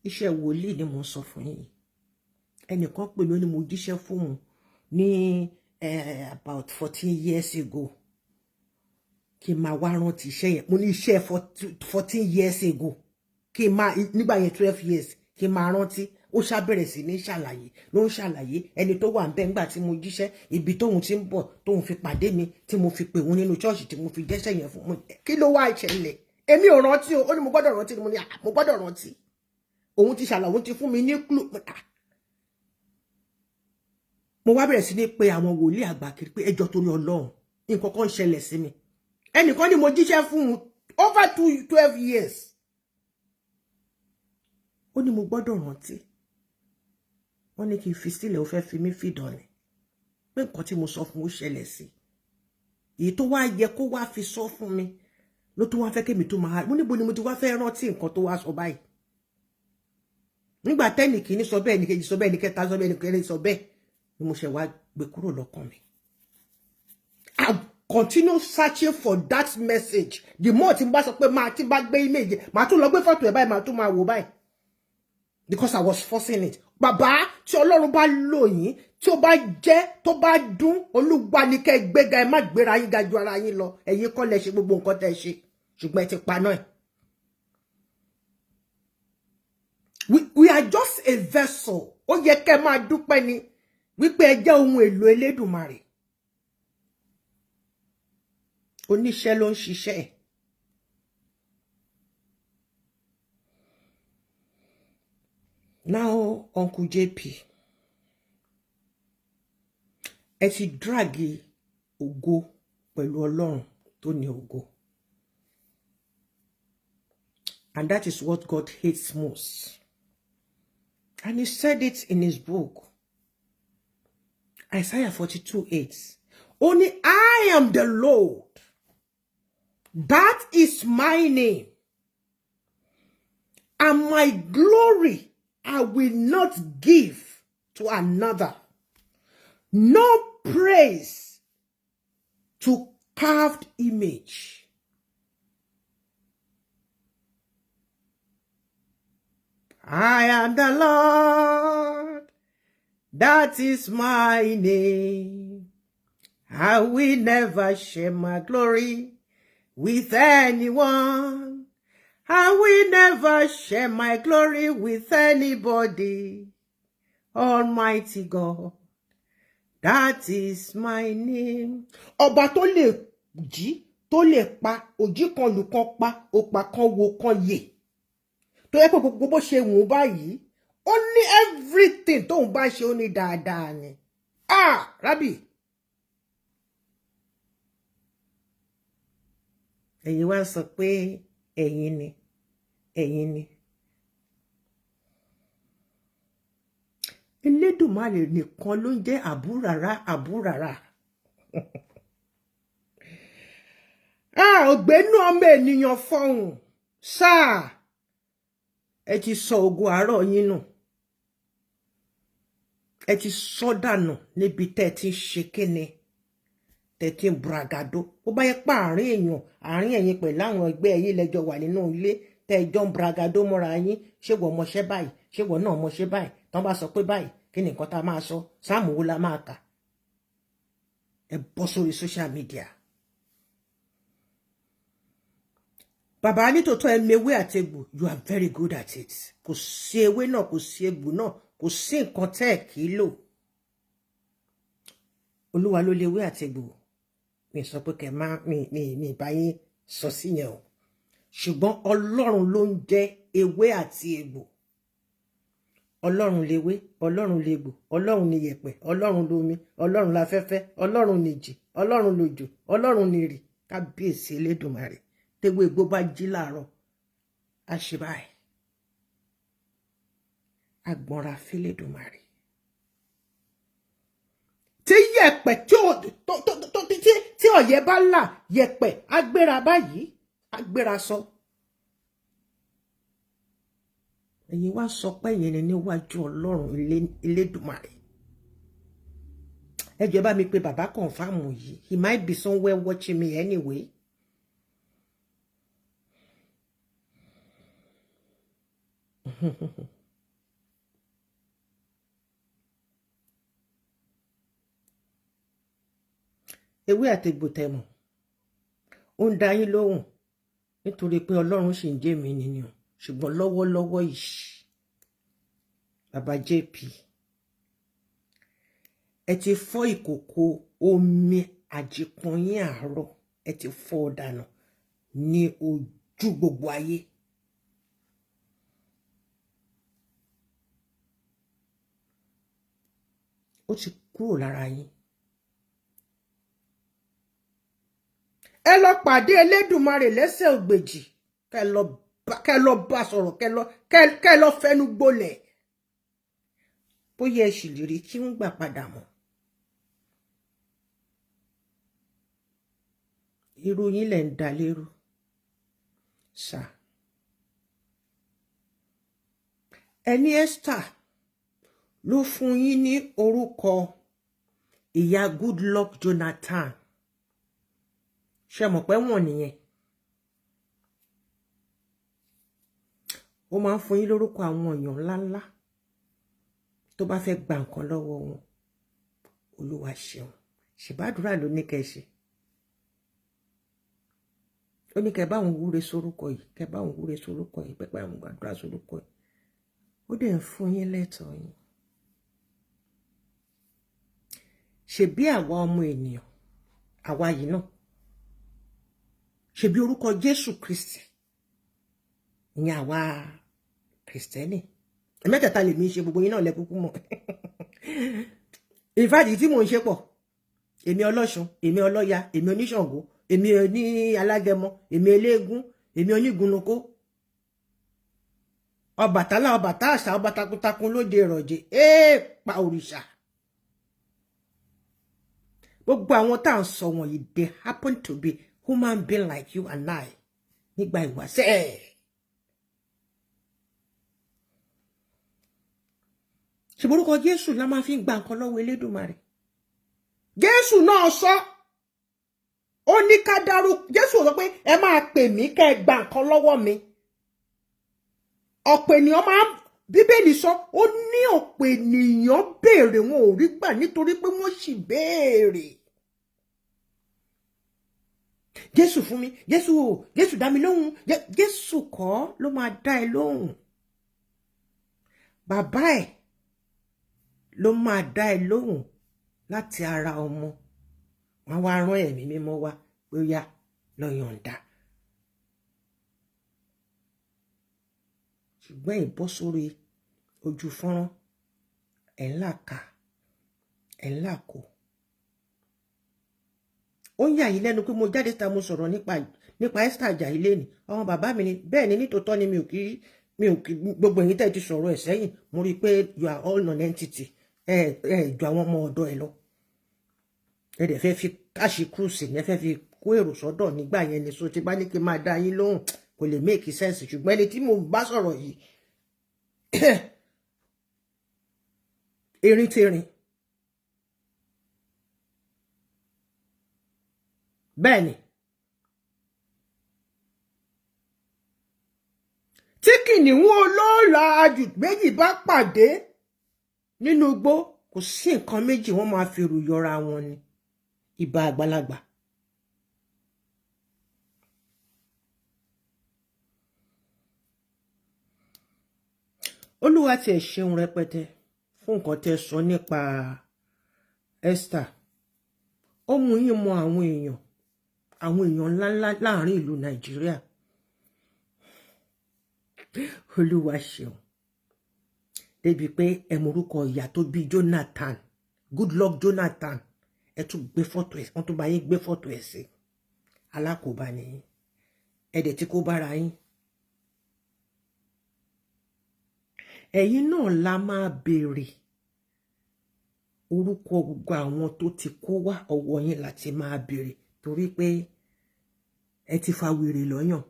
iṣẹ́ wòlíì ni mo ń sọ fún yín. Ẹnìkan pè mí, ó ní mo jíṣẹ́ fún òun ní about 14 years ago. Kí n máa wá rántí iṣẹ́ yẹn. Mo ní iṣẹ́ 14 years ago. Kí n máa nígbà yẹn 12 years kí n máa rántí. Ó ṣá bẹ̀rẹ̀ sí ní ṣàlàyé, ló ń ṣàlàyé ẹni tó wà ńbẹ̀ nígbà tí mo jíṣẹ́, ibi tóun ti ń bọ̀, tóun fi pàdé mi, tí mo fi pè òun nínú ṣọ́ọ̀ṣì, tí mo fi jẹ́ṣẹ́ yẹn fún mi. Kí ló wá ṣẹlẹ̀? Èmi ò rántí o. Ó ní mo gbọ́dọ̀ rántí, mo ní mo gbọ́dọ̀ rántí. Òun ti ṣàlàyé, òun ti fún mi ní clue. Mo wá bẹ̀rẹ̀ sí ní pé àwọn wòlíì àgbà kiri pé ẹjọ́, torí Ọlọ́run, nǹkan kan ń ṣẹlẹ̀ sí mi. Ẹnìkan ni mo jíṣẹ́ fún un over 12 years. Ó ní mo gbọ́dọ̀ rántí. Wọ́n ní kí n fi sílẹ̀, ó fẹ́ fi mí fìdán ni, pé nǹkan tí mo sọ fún ó ṣẹlẹ̀ sí èyí tó wá yẹ kó wá fi sọ fún mi ló tún wá fẹ́ kémi tó máa mo. Níbo ni mo ti wá fẹ́ rántí nǹkan tó wá sọ báyìí, nígbà tẹ́nì kìíní sọ bẹ́ẹ̀, ní kejì sọ bẹ́ẹ̀, ní kẹta sọ bẹ́ẹ̀, ní kẹrin sọ bẹ́ẹ̀, ni mo ṣe wá gbé kúrò lọ́kàn mi. I continue searching for that message. The more tí n bá sọ pé máa tí n bá gbé image, màá tún lọ gbé fọ́tò ẹ̀ báyìí, màá tún máa wò báyìí, because I was forcing it. Bàbá, tí Ọlọ́run bá lò yín, tí ó bá jẹ́ tó bá dún, Olúwa ní kẹ́ gbéga. Ẹ má gbéra yín ga ju ara yín lọ. Ẹ̀yin kọ́ lẹ ṣe gbogbo nǹkan tẹ́ ṣe, ṣùgbọ́n ẹ ti paná ẹ̀. We are just a vessel. Ó yẹ kẹ́ máa dúpẹ́ ni wípé ẹ jẹ́ ohun èlò Elédùmarè. Oníṣẹ́ ló ń ṣiṣẹ́ ẹ̀. Now, Uncle JP, ẹ ti drag ògo pẹ̀lú Ọlọ́run tó ní ògo. And that is what God hates most. And he said it in his book, Isaiah 42:8. Only I am the Lord. That is my name. And my glory I will not give to another. No praise to carved image. I am the Lord. That is my name. I will never share my glory with anyone. I will never share my glory with anybody. Almighty God, that is my name. Ọba tó lè jí, tó lè pa, òjí kan lù kan pa, òpà kan wo kan yè. Tó yẹ pé gbogbo bó ṣe wù ú báyìí, ó ní everything tóun bá ṣe, ó ní dáadáa ni. Ah, Rabbi. Ẹ̀yin wá sọ pé ẹ̀yin ni, ẹ̀yin ni. Elédùmarè nìkan ló ń jẹ́ àbúràrá àbúràrá. Ah, ògbénú ọmọ ènìyàn fọhùn sáà. Ẹ ti sọ ògo àárọ̀ yín nù. Ẹ ti sọ dànù níbi tẹ́ ẹ ti ń ṣe kíni, tẹ́ ti ń bragado. Ó bá yẹ pé àárín èèyàn, àárín ẹ̀yin pẹ̀lú àwọn ẹgbẹ́ ẹ̀yin lẹ́jọ́ wà nínú ilé, tẹ́ ẹ jọ ń bragado mọ́ra yín, ṣé wọ́n mọṣẹ́ báyìí, ṣé wọ́n náà mọṣẹ́ báyìí, tán bá sọ pé báyìí, kí ni nǹkan tá a máa sọ, sáàmù wo la máa kà? Ẹ bọ́ sórí social media. Bàbá, nítòótọ́ ẹ mewé àtegbò. You are very good at it. Kò sí ewé náà, kò sí egbò náà, kò sí nǹkan tẹ́ ẹ̀ kì í lò. Olúwa ló lewé àtegbò. Mi sọ pé kẹ má mi bá yín sọ sí yẹn o, ṣùgbọ́n Ọlọ́run ló ń jẹ́ ewé àti egbò. Ọlọ́run lewé, Ọlọ́run legbò, Ọlọ́run ni yẹ̀pẹ̀, Ọlọ́run lomi, Ọlọ́run láfẹ́fẹ́, Ọlọ́run nìjì, Ọlọ́run lòjò, Ọlọ́run nìrì. Kábíyèsí Elédùmarè. Tewé egbò bá jí láàárọ̀, á ṣe báyìí, agbọ̀nra f'Elédùmarè. Tí yẹ̀pẹ̀ tí ọ̀yẹ́ bá là, yẹ̀pẹ̀ á gbéra báyìí, á gbéra sọ. Ẹ̀yin wá sọ pé ẹ̀yin ni níwájú Ọlọ́run Elédùmarè. Ẹ jọ̀ọ́, bá mi pé bàbá confirm yìí. He might be somewhere watching me anyway. Ewé àtegbò tẹmọ̀ ó ń dá yín lóhùn nítorí pé Ọlọ́run sì ń jẹ́ mi nìyẹn. Ṣùgbọ́n lọ́wọ́lọ́wọ́ yìí, bàbá JP, ẹ ti fọ́ ìkòkò omi àjìpọ̀n yín àárọ̀, ẹ ti fọ́ dànù ní ojú gbogbo ayé. Ó ti Kúrò lára yín. Ẹ lọ pàdé Elédùmarè lẹ́sẹ̀ ògbèjì, kẹ́ lọ bá sọ̀rọ̀, kẹ́ lọ fẹnu gbolẹ̀, bóyá ẹ sì lè rí kí ń gbà padà mọ́. Irú yín lẹ̀ ń da lérú ṣá. Ẹni Esther ló fún yín ní orúkọ ìyá Goodluck Jonathan. Ṣe mọ̀ pé wọ́n nìyẹn? Ó máa ń fún yín lórúkọ àwọn èèyàn ńláńlá tó bá fẹ́ gba nǹkan lọ́wọ́ wọn. Olúwa ṣeun. Ṣèbádùrà ló ní kẹ́ ṣe. Ó ní kẹ́ bá òun wúre sórúkọ yìí, kẹ́ bá òun wúre sórúkọ yìí, pẹ́pẹ́ àwọn gbàdúrà sórúkọ yìí. Ó dẹ̀ ń fún yín lẹ́tọ̀ọ́ yín. Ṣebí àwa ọmọ ènìyàn, àwa yìí náà, ṣebí orúkọ Jésù Kristi ìyẹn àwa Kìrìsìtẹ́nì mẹ́tẹ̀ẹ̀ta lèmi ń ṣe, gbogbo yín náà lẹ kúkú mọ̀. Ìfàdí tí mò ń ṣe pọ̀, èmi ọlọ́ṣun, èmi ọlọ́ya, èmi oníṣàngó, èmi oní alágẹmọ, èmi eléégún, èmi onígunukó, Ọbàtálá, Ọbàtá àṣà, ọba takuntakun lóde ìrọ̀jẹ̀ pa òrìṣà. Gbogbo àwọn tá à ń sọ wọ̀nyí, they happen to be human being like you and I nígbà ìwáṣẹ̀. Ṣùgbọ́n orúkọ Jésù la máa fi ń gba nǹkan lọ́wọ́ Elédùmarè. Jésù náà sọ, ó ní ká dárú. Jésù sọ pé ẹ máa pè mí kẹ́ ẹ gba nǹkan lọ́wọ́ mi. Ọ̀pọ̀ ènìyàn máa ń, Bíbélì sọ, ó ní ọ̀pọ̀ ènìyàn béèrè, wọn ò rí gbà nítorí pé wọ́n sì béèrè. Jésù fún mi, Jésù o, Jésù dá mi lóhùn. Jésù kọ́ ló máa dá ẹ lóhùn. Bàbá ẹ̀ ló máa dá ẹ lóhùn láti ara ọmọ. Wọn wá rán ẹ̀mí mímọ́ wá pé ó yá, lọ yọ̀ǹda. Ṣùgbọ́n ìbọ́ sórí ojú fọ́nrán, ẹ̀ ńlá ka ẹ̀ ńlá kó. Ó ń yà yín lẹ́nu pé mo jáde ta, mo sọ̀rọ̀ nípa Esther Ajayi lẹ́nu àwọn bàbá mi ni. Bẹ́ẹ̀ ni, nítòótọ́ ni mi ò kí gbogbo ẹ̀yin tẹ́ ti sọ̀rọ̀ ẹ̀ sẹ́yìn. Mo rí i pé you are all non-entity. Ẹ ju àwọn ọmọ ọ̀dọ́ ẹ lọ. Ẹ dẹ̀ fẹ́ fi cash cruise ní, ẹ fẹ́ fi kó èrò sọ́dọ̀ nígbà yẹn ni. So ti bá ní kí n máa dá yín lóhùn, kò lè make sense. Ṣùgbọ́n ẹni tí mo bá sọ̀rọ̀ yìí, erin tẹrin bẹ́ẹ̀ ni, tí kìnìún olóòlà ajù méjì bá pàdé nínú igbó, kò sí nǹkan méjì, wọ́n máa fi rù yọra wọn ni. Ìbà àgbàlagbà. Olúwa tiẹ̀ ṣeun rẹpẹtẹ fún nǹkan tẹ́ sọ nípa Esther. Ó mú yín mọ àwọn èèyàn ńláńlá láàrin ìlú Nàìjíríà. Olúwa ṣeun débi pé ẹ mọ orúkọ ìyá tó bí Jonathan, Goodluck Jonathan. Ẹ tún gbé fọ́tò ẹ̀, wọ́n tún bá yín gbé fọ́tò ẹ̀ sí. Alákòóbá nìyí, ẹ dẹ̀ tí kó bára yín. Ẹ̀yin náà la máa béèrè orúkọ gbogbo àwọn tó ti kó wá ọwọ́ yín láti máa béèrè, torí pé ẹ ti fa wèrè lọ́yàn.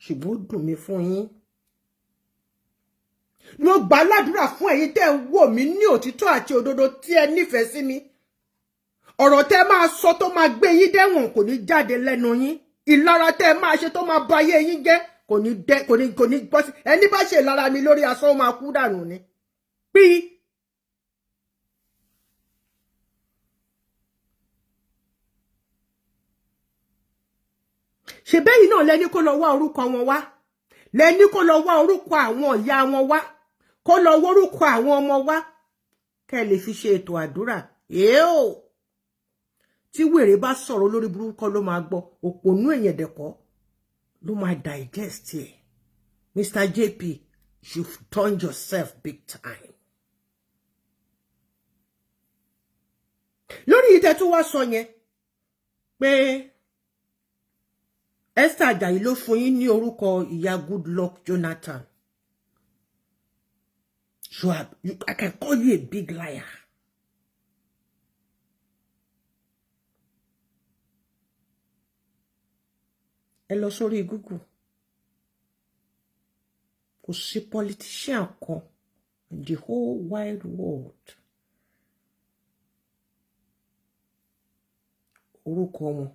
Ṣùgbọ́n ó dùn mí fún yín. Mo gbà ládùúrà fún ẹ̀yin tẹ́ ń wò mí ní òtítọ́ àti òdodo tí ẹ nífẹ̀ẹ́ sí mi. Ọ̀rọ̀ tẹ́ máa sọ tó máa gbé yín dẹ́wọ̀n kò ní jáde lẹ́nu yín. Ìlara tẹ́ máa ṣe tó máa ba ayé yín jẹ́ kò ní bọ́ sí. Ẹni bá ṣe ìlara mi lórí asán, ó máa kú dànù ni. Pí. Ṣe bẹ́yìn náà lẹ́ni kó lọ wá orúkọ wọn wá, lẹ́ni kó lọ wá orúkọ àwọn ìyá wọn wá, kó lọ wórúkọ àwọn ọmọ wá, kẹ́ lè fi ṣe ètò àdúrà. Èèó tí wèrè bá sọ̀rọ̀, lórí burúkú ló máa gbọ́, òpònú èèyàn dẹ̀kọ́ ló máa digest ẹ̀. Mr. JP, you've turned yourself big time. Lórí ìtẹ́ tó wá sọ yẹn pé Esther Ajayi ló fún yín ní orúkọ ìyá Goodluck Jonathan. I can call you a big liar. Ẹ lọ sórí Google. Kò sí politician kan in the whole wide world. Orúkọ wọn,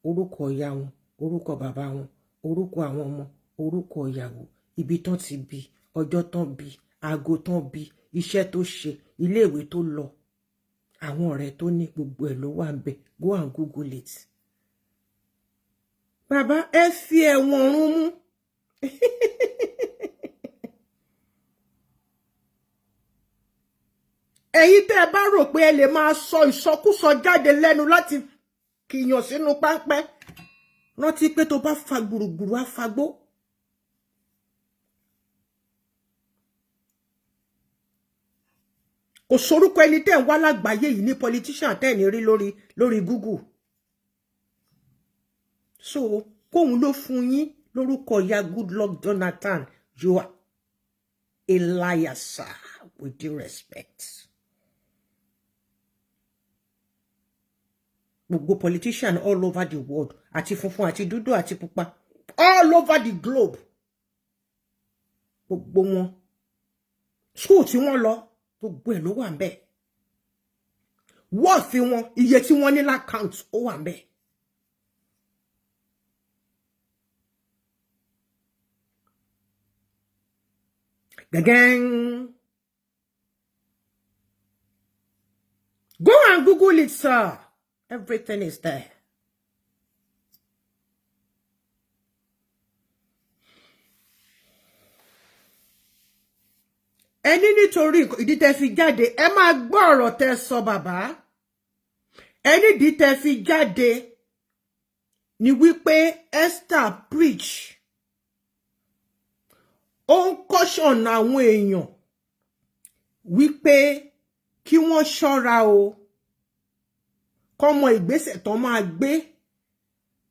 orúkọ ìyá wọn, orúkọ bàbá wọn, orúkọ àwọn ọmọ, orúkọ ìyàwó, ibi tán ti bí, ọjọ́ tán bí, aago tán bí, iṣẹ́ tó ṣe, iléèwé tó lọ, àwọn ọ̀rẹ́ tó ní, gbogbo ẹ̀ ló wà ń bẹ̀. Go and Google it. Bàbá, ẹ fi ẹ̀wọ̀n rún mú. Ẹ̀yin tẹ́ ẹ bá rò pé ẹ lè máa sọ ìsọkúsọ jáde lẹ́nu láti kìyàn sínú páńpẹ́, rántí pé tó bá fa gbùrùgbùrù á fagbó. Kò sorúkọ ẹni tẹ́ ń wá lágbàáyé yìí ní politician tẹ́ ní rí lórí Google. So kóun ló fún yín lórúkọ ìyá Goodluck Jonathan, you are a liar, sir, with due respect. Gbogbo politician all over the world, àti funfun àti dúdú àti pupa, all over the globe, gbogbo wọn, school tí wọ́n lọ, gbogbo ẹ̀ ló wà ń bẹ̀. Wọ́ọ̀fì wọn, iye tí wọ́n ní l'account, ó wà ń bẹ̀. Gẹ́gẹ́n. Go and Google it, sir. Everything is there. Ẹni nítorí ìdí tẹ́ fi jáde, ẹ máa gbọ́ ọ̀rọ̀ tẹ́ sọ, bàbá. Ẹni ìdí tẹ́ fi jáde ni wípé Esther preach, ó ń caution àwọn èèyàn wípé kí wọ́n ṣọ́ra o, kọ́mọ ìgbésẹ̀ tó máa gbé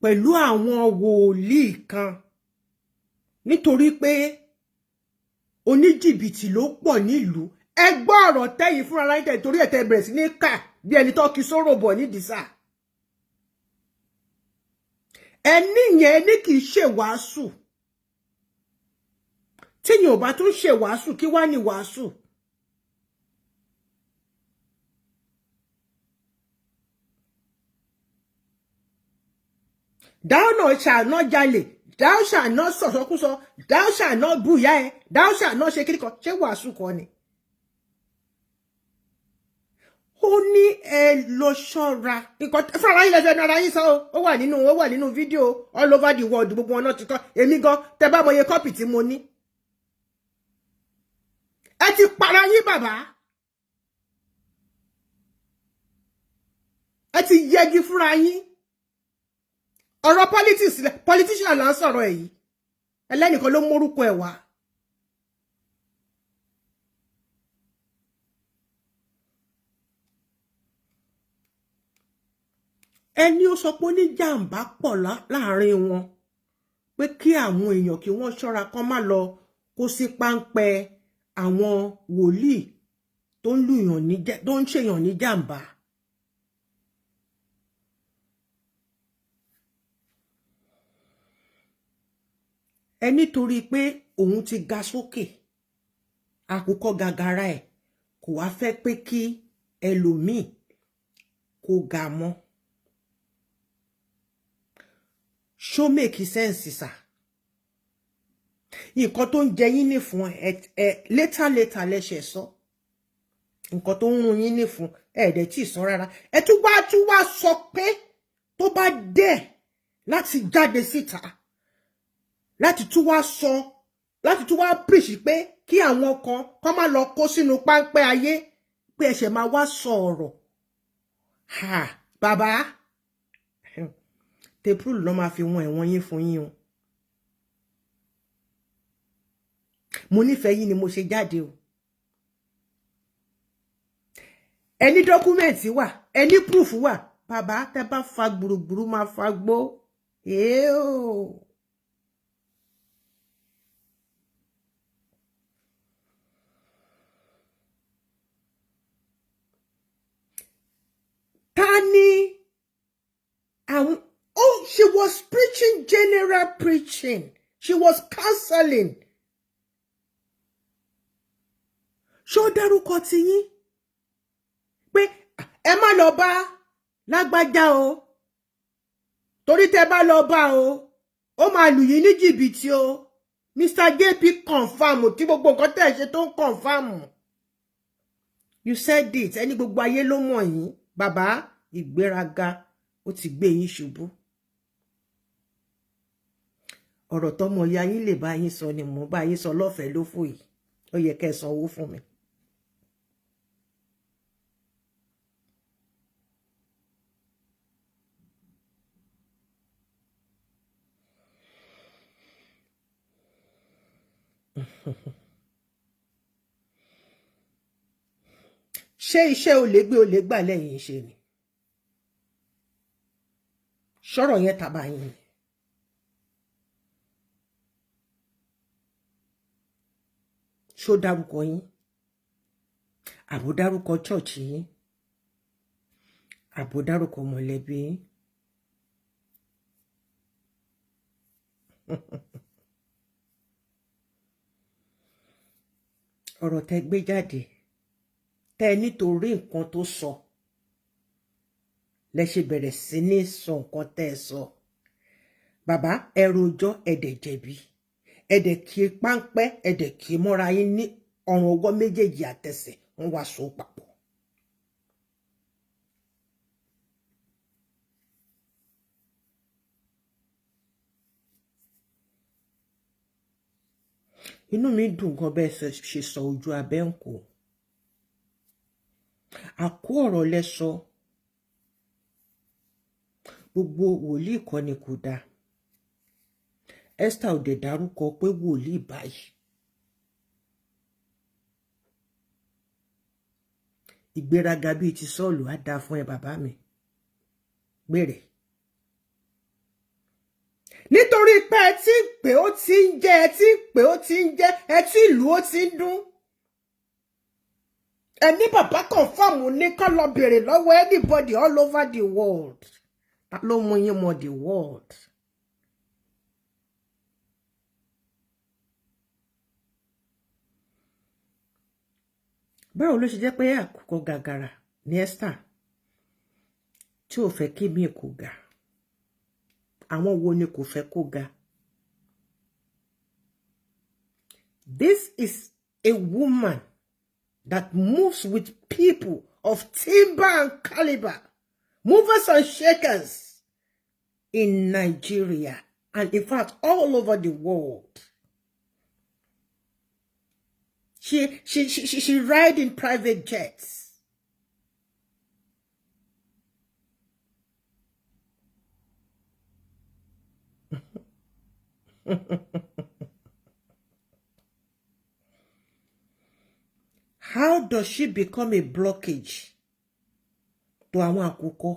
pẹ̀lú àwọn wòlíì kan, nítorí pé oníjìbìtì ló pọ̀ nílùú. Ẹ gbọ́ ọ̀rọ̀ tẹ́yìn fúnra láyé tẹ̀ torí ẹ̀ tẹ́ bẹ̀rẹ̀ sí ní kà bí ẹni tó kí sóró bọ̀ nídìí sáà. Ẹni yẹn ní kì í ṣe wàásù. Tíyẹn ò bá tún ṣe wàásù, kí wá ní wàásù? Thou not shall not jalè, thou shall not sọ̀sọ́kúsọ, thou shall not búyà ẹ, thou shall not ṣe kíríkan. Ṣé wàásù kọ́ ni? Ó ní ẹ lọ ṣọ́ra. Nǹkan fúnra yín lẹ́fẹ̀ẹ́ ara yín sọ. Ó wà nínú fídíò all over the world. Gbogbo wọn náà ti kọ́. Èmi gan, tẹ bá mọ iye copy tí mo ní. Ẹ ti para yín, bàbá. Ẹ ti yẹgi fúnra yín. Ọ̀rọ̀ politics, politician là ń sọ̀rọ̀ ẹ̀ yìí. Ẹlẹ́nìkan ló mórúkọ ẹ̀ wá. Ẹni ó sọ pé ó ní jàǹbá pọ̀ láàrin wọn, pé kí àwọn èèyàn kí wọ́n ṣọ́ra kán má lọ kó sí páńpẹ́ àwọn wòlíì tó ń lùyàn ní, tó ń ṣèyàn ní jàǹbá. Ẹ nítorí pé òun ti ga sókè, àkùkọ gàgàrà ẹ̀, kò wá fẹ́ pé kí ẹlòmíì kó ga mọ́. Ṣó make sense, sir? Nǹkan tó ń jẹ yín ní fún ẹ ẹ, later later lẹ́sẹ̀ sọ nǹkan tó ń rún yín ní fún ẹ, ẹ̀dẹ̀ tí ì sọ rárá. Ẹ tún wá sọ pé tó bá dẹ̀ láti jáde síta láti tún wá sọ, láti tún wá preach pé kí àwọn kan kọ́ má lọ kó sínú páńpẹ́ ayé, pé ẹ̀ṣẹ̀ máa wá sọ ọ̀rọ̀. Ha, bàbá, tape rule ló máa fi wọn ẹ̀wọ̀n yín fún yín o. Mo nífẹ̀ẹ́ yín ni mo ṣe jáde o. Ẹni document wà, ẹni proof wà. Bàbá tẹ́ bá fa gbùrùgbùrù máa fa gbó. Èèó. Ta ni àwọn? Oh, she was preaching general preaching. She was counseling. Ṣó dárúkọ tiyín pé ẹ má lọ bá lágbájá o, torí tẹ́ bá lọ bá o, ó máa lù yín ní jìbìtì o. Mr. JP confirm tí gbogbo nǹkan tẹ́ ẹ ṣe tó ń confirm. You said it. Ẹni gbogbo ayé ló mọ̀ yín. Bàbá, ìgbéraga ó ti gbé yín ṣubú. Ọ̀rọ̀ tọmọ ya yín lè bá yín sọ ni mò ń bá yín sọ lọ́fẹ̀ẹ́ ló fò yìí. Ó yẹ kẹ́ ẹ sanwó fún mi. Ṣé iṣẹ́ olè gbé olè gbà lẹ́yìn ṣe ni? Ṣọ́rọ̀ yẹn tàbá yín ni. Ṣó dárúkọ yín? Àbò dárúkọ church yín? Àbò dárúkọ mọ̀lẹ́bí yín? Ọ̀rọ̀ tẹ́ gbé jáde, tẹ́ nítorí nǹkan tó sọ lẹ ṣe bẹ̀rẹ̀ sí ní sọ nǹkan tẹ́ ẹ sọ. Bàbá, ẹ rojọ́, ẹ dẹ̀ jẹ̀bi, ẹ dẹ̀ kí páńpẹ́, ẹ dẹ̀ kí mọ́ra yín ní ọrùn ọwọ́ méjèèjì àtẹsẹ̀, wọ́n wá so papọ̀. Inú mi dùn gan bẹ́ẹ̀ ṣe sọ ojú abẹ́ ń kó. Àkó ọ̀rọ̀ lẹ sọ. Gbogbo wòlíì kọ́ ni kò dáa. Esther ò dẹ̀ dárúkọ pé wòlíì báyìí. Ìgbéraga bíi ti Sọ́ọ̀lù á dáa fún ẹ bàbá mi. Gbére. Nítorí pé ẹ ti ń pè ó ti ń jẹ́, ẹ ti ń pè ó ti ń jẹ́, ẹ ti lù ó ti ń dún. Ẹni bàbá confirm ní kó lọ bèrè lọ́wọ́ anybody all over the world. Ta ló mú yín mọ̀ the world? Báwo ló ṣe jẹ́ pé àkùkọ gàgàrà ní Esther tí ò fẹ́ kí mi kò ga? Àwọn wo ni kò fẹ́ kó ga? This is a woman that moves with people of timber and caliber, movers and shakers in Nigeria and in fact all over the world. She ride in private jets. How does she become a blockage to àwọn àkùkọ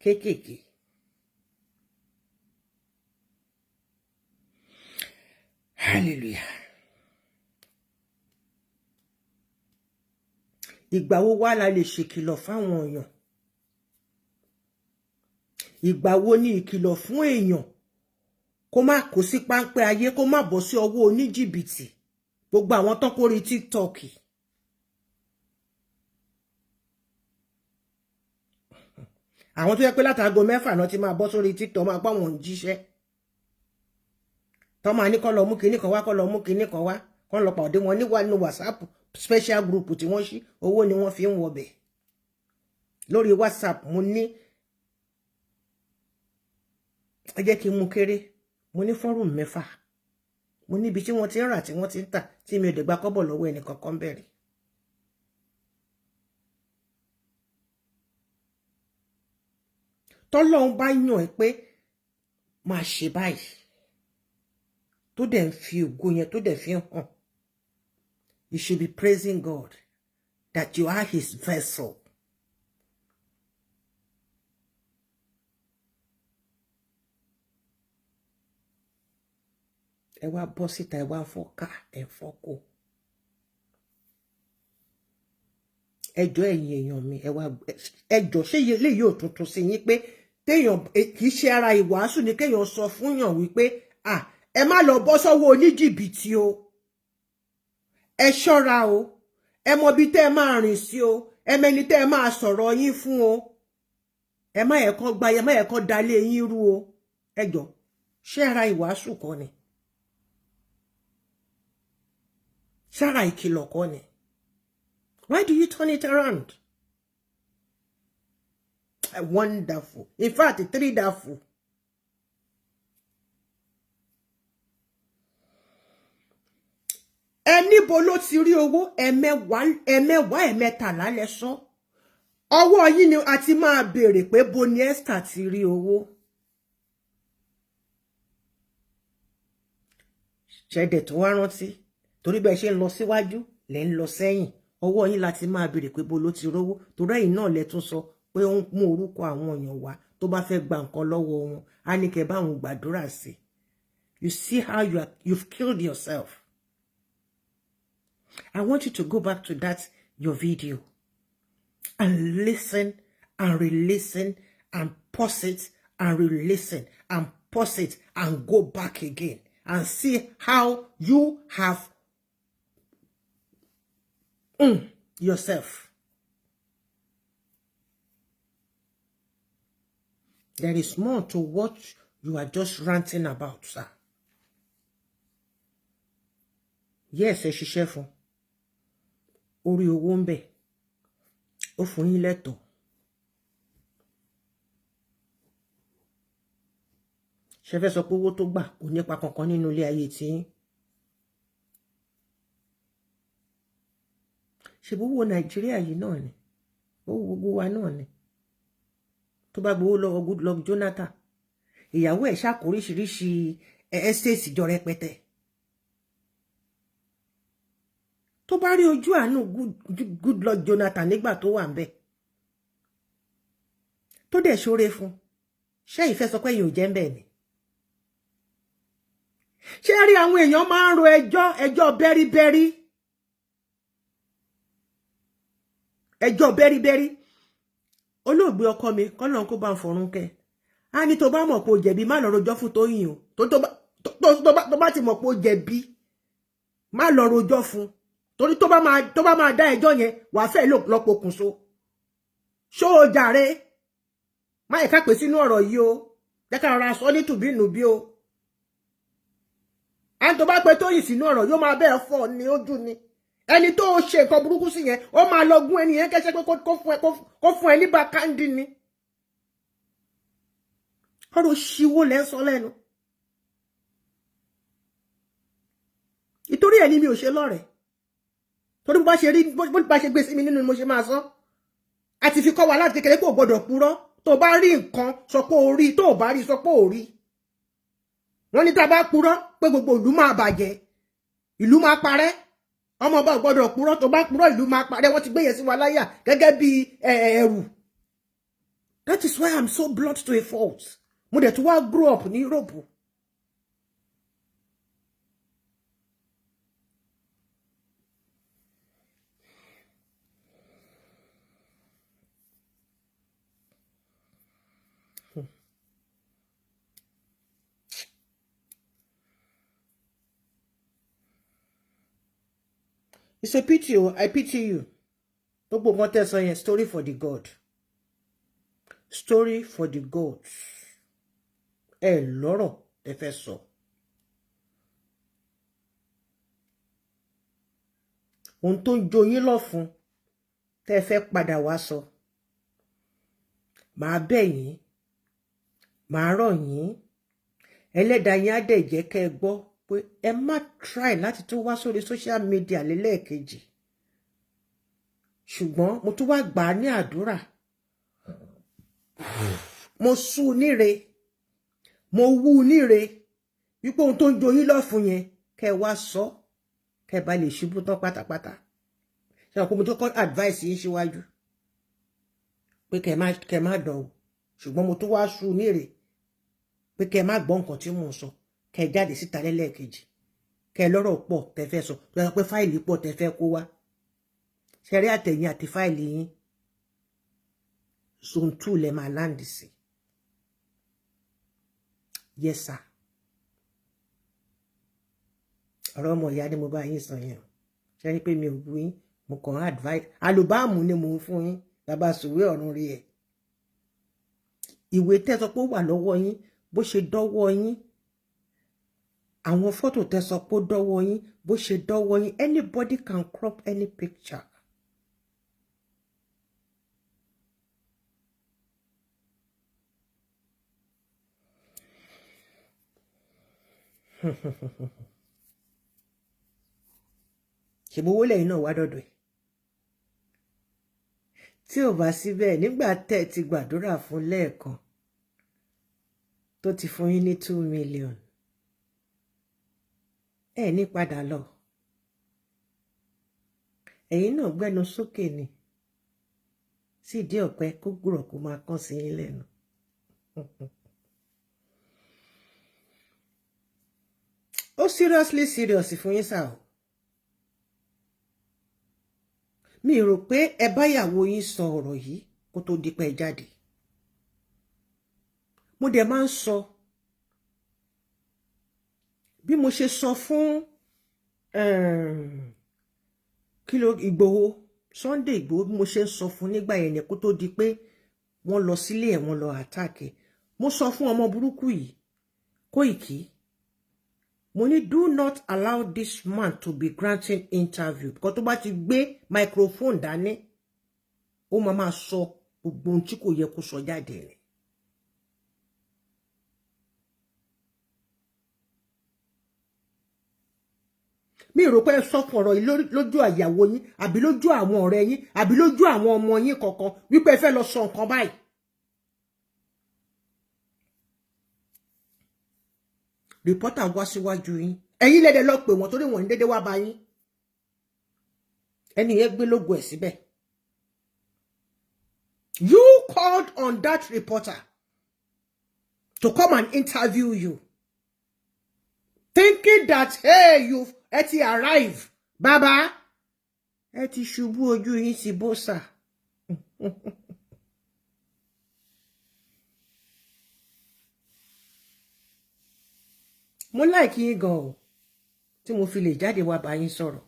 kéékèèké? Hallelujah. Ìgbà wo wá la lè ṣèkìlọ̀ fáwọn èèyàn? Ìgbà wo ni ìkìlọ̀ fún èèyàn kó má kó sí páńpẹ́ ayé, kó má bọ́ sí ọwọ́ oníjìbìtì, gbogbo àwọn tó kórè TikTok? Àwọn tó yẹ pé látago 6 náà ti máa bọ́ sórí TikTok, máa pa wọn jíṣẹ́ tó máa ní kó lọ mú kinní kan wá, kó lọ mú kinní kan wá, kó lọ pàdé wọn níwá nínú WhatsApp special group tí wọ́n ṣí. Owó ni wọ́n fi ń wọbẹ̀ lórí WhatsApp. Mo ní ẹ jẹ́ kí n mú kéré, mo ní fọ́rùn 6, mo níbi tí wọ́n ti ń rà tí wọ́n ti ń tà tí mi ò dẹ̀ gba kọ́bọ̀ lọ́wọ́ ẹnì kankan bẹ̀rẹ̀. Tọ́lọ́run bá yàn ẹ́ pé máa ṣe báyìí, Tó dẹ̀ ń fi ògo yẹn, tó dẹ̀ fi hàn. You should be praising God that you are his vessel. Ẹ wá bọ́ síta, ẹ wá ń fọ́ ká, ẹ ń fọ́ kó. Ẹjọ́, ẹ̀yin èèyàn mi, ẹ wá ẹjọ́, ṣé eléyìí ò tuntun sí yín pé téèyàn kì í ṣe ara ìwàásù ni kéèyàn sọ fún yàn wípé, ah, ẹ má lọ bọ́ sọ́wọ́ oníjìbìtì o, ẹ ṣọ́ra o, ẹ mọ ibi tẹ́ ẹ máa rìn sí o, ẹ mẹni tẹ́ ẹ máa sọ̀rọ̀ yín fún o, ẹ má yẹ kán gba, ẹ má yẹ kán dalé yín rú o? Ẹjọ́, ṣé ara ìwàásù kọ́ ni? Ṣára ìkìlọ̀ kọ́ ni? Why do you turn it around? Wonderful. In fact, three daful. Ẹ níbo ló ti rí owó? Ẹ̀mẹ́wàá, ẹ̀mẹ́wàá, ẹ̀mẹ́tàlá lẹ sọ. Ọwọ́ yín ni a ti máa béèrè pé bo ni Esther ti rí owó. Ṣẹ̀dẹ̀ tó wá rántí, torí bẹ́ẹ̀ ṣe ń lọ síwájú lẹ́ ń lọ sẹ́yìn, ọwọ́ yín láti máa béèrè pé bo ló ti rówó, torí ẹ̀yin náà lẹ tún sọ pé ó ń mú orúkọ àwọn èèyàn wá tó bá fẹ́ gba nǹkan lọ́wọ́ wọn, á ní kẹ́ bá òun gbàdúrà sí. You see how you've killed yourself. I want you to go back to that your video and listen and re-listen and pause it and re-listen and pause it and go back again and see how you have yourself. There is more to what you are just ranting about, sir. Yes, ẹ ṣiṣẹ́ fún. Orí owó ń bẹ. Ó fún yín lẹ́tọ̀ọ́. Ṣé fẹ́ sọ pé owó tó gbà kò nípa kankan nínú ilé ayé tiyín? Ṣe bówó Nàìjíríà yìí náà ni? Owó gbogbo wa náà ni. Tó bá gbowó lọ́wọ́ Goodluck Jonathan, ìyàwó ẹ̀ ṣàkó oríṣiríṣi estate jọ rẹpẹtẹ. Tó bá rí ojú àánú Goodluck Jonathan nígbà tó wà ńbẹ̀, tó dẹ̀ ṣoore fún, ṣé ìfẹ́ sọ pé yìí ò jẹ́ ńbẹ̀ ni? Ṣé rí, àwọn èèyàn máa ń ro ẹjọ́, ẹjọ́ bẹ́ríbẹ́rí, ẹjọ́ bẹ́ríbẹ́rí. Olóògbé ọkọ mi, kọ́nà kó bá ń fọ̀run kẹ́, á ní tó bá mọ̀ pé o jẹ̀bi, má lọ rojọ́ fún Tóyìn o. Tó bá ti mọ̀ pé o jẹ̀bi, má lọ rojọ́ fún, torí tó bá máa dá ẹjọ́ yẹn, wàá fẹ́ lọ pokùnso. Ṣó o jàre? Má yẹ ká pè sínú ọ̀rọ̀ yìí o, jẹ́ ká rọra sọ ní tùbínùbí o. À ń tó bá pe Tóyìn sínú ọ̀rọ̀, yóò máa bẹ́ẹ̀ fọ́ ní ojú ni. Ẹni tó ṣe nǹkan burúkú sí yẹn, ó máa lọ gún ẹni yẹn kẹ́sẹ́ pé kó fún ẹ ní bákàndí ni. Ọ̀rọ̀ ṣíwó lẹ́ ń sọ lẹ́nu. Ìtorí ẹ̀ ni mi ò ṣe lọ́rẹ̀ẹ́, torí bó bá ṣe rí, bó bá ṣe gbé sí mi nínú ni mo ṣe máa sọ. A ti fi kọ́ wa láti kékeré pé ò gbọ́dọ̀ purọ́. Tó bá rí nǹkan, sọ pé o rí. Tó bá rí, sọ pé o rí. Wọ́n ní tá a bá purọ́ pé gbogbo ìlú máa bàjẹ́, ìlú máa parẹ́. Ọmọ ọba ò gbọ́dọ̀ purọ́, tó bá purọ́, ìlú máa parẹ́. Wọ́n ti gbé yẹn sí wa láyà gẹ́gẹ́ bí ẹrù. That is why I'm so blunt to a fault. Mo dẹ̀ tún wá grow up ní Europe. It's a pity o, I pity you. Gbogbo nǹkan tẹ́ sọ yẹn, story for the God. Story for the gods. Ẹ lọ́rọ̀ tẹ́ fẹ́ sọ. Ohun tó ń jó yín lọ́fun tẹ́ fẹ́ padà wá sọ. Màá bẹ̀ yín, màá rọ̀ yín. Ẹlẹ́dàá yín á dẹ̀ jẹ́ kẹ́ ẹ gbọ́ pé ẹ má try láti tún wá sórí social media lélẹ́ẹ̀kejì. Ṣùgbọ́n mo tún wá gbà á ní àdúrà, mo sú níre, mo wú níre. Wípé ohun tó ń jo yín lọ́fun yẹn, kẹ́ ẹ wá sọ, kẹ́ ẹ bá lè ṣubú tán pátápátá. Ṣe àwọn kò tó kọ́ advice yín síwájú pé kẹ́ má dán o, ṣùgbọ́n mo tún wá sú ní èrè pé kẹ́ má gbọ́ nǹkan tí mò ń sọ, kẹ́ jáde síta lẹ́lẹ́ẹ̀kejì, kẹ́ lọ́rọ̀ pọ̀ tẹ́ fẹ́ sọ, tó yẹ pé fáìlì pọ̀ tẹ́ fẹ́ kó wá ṣẹ̀rí àtẹ̀yìn àti fáìlì yín, zone 2 lẹ máa land sí. Yes sir, ọ̀rọ̀ ọmọ ìyá ni mo bá yín sọ yẹn. Ṣe rí pé mi ò bú yín? Mo kàn án advice àlùbáàmù ni mò ń fún yín. Bàbá sùwé ọ̀run rí ẹ̀, ìwé tẹ́ sọ pé ó wà lọ́wọ́ yín, bó ṣe dọ́wọ́ yín, àwọn fọ́tò tẹ́ sọ pé ó dọ́wọ́ yín, bó ṣe dọ́wọ́ yín, anybody can crop any picture. Ṣèbówó lẹ́yìn náà wá dọ̀dọ̀ ẹ̀ tí ò bá síbẹ̀ nígbà tẹ́ ẹ ti gbàdúrà fún lẹ́ẹ̀kan tó ti fún yín ní 2 million, ẹ ní padà lọ. Ẹ̀yin náà gbẹ́nu sókè ni sí ìdí ọ̀pẹ kó gbúrọ̀ kó máa kán sí yín lẹ́nu. Ó seriously serious fún yín sá o. Mi rò pé ẹ báyàwó yín sọ ọ̀rọ̀ yìí kó tó di pé ẹ jáde. Mo dẹ̀ máa ń sọ bí mo ṣe sọ fún kí ló Ìgbòho, Sunday Ìgbòho, bí mo ṣe ń sọ fún nígbà yẹn ni kó tó di pé wọ́n lọ sílé ẹ̀, wọ́n lọ attack. Mo sọ fún ọmọ burúkú yìí, Kóìkì, mo ní, do not allow this man to be granting interview, because tó bá ti gbé microphone dání, ó máa máa sọ gbogbo ohun tí kò yẹ kó sọ jáde ni. Mi rò pé ẹ sọ fún ọ̀rọ̀ yìí lójú àyàwó yín, àbí lójú àwọn ọ̀rẹ́ yín, àbí lójú àwọn ọmọ yín kankan wípé ẹ fẹ́ lọ sọ nǹkan báyìí. Reporter wá síwájú yín, ẹ̀yin lẹ́dẹ̀ lọ pè wọ́n torí wọ́n ní dédé wá bá yín. Ẹni yẹn gbé lógo ẹ̀ síbẹ̀. You called on that reporter to come and interview you, thinking that, hey, you ẹ ti arrive. Bàbá, ẹ ti ṣubú, ojú yín ti bó sà. Mo like yín gan o, tí mo fi lè jáde wá bá yín sọ̀rọ̀.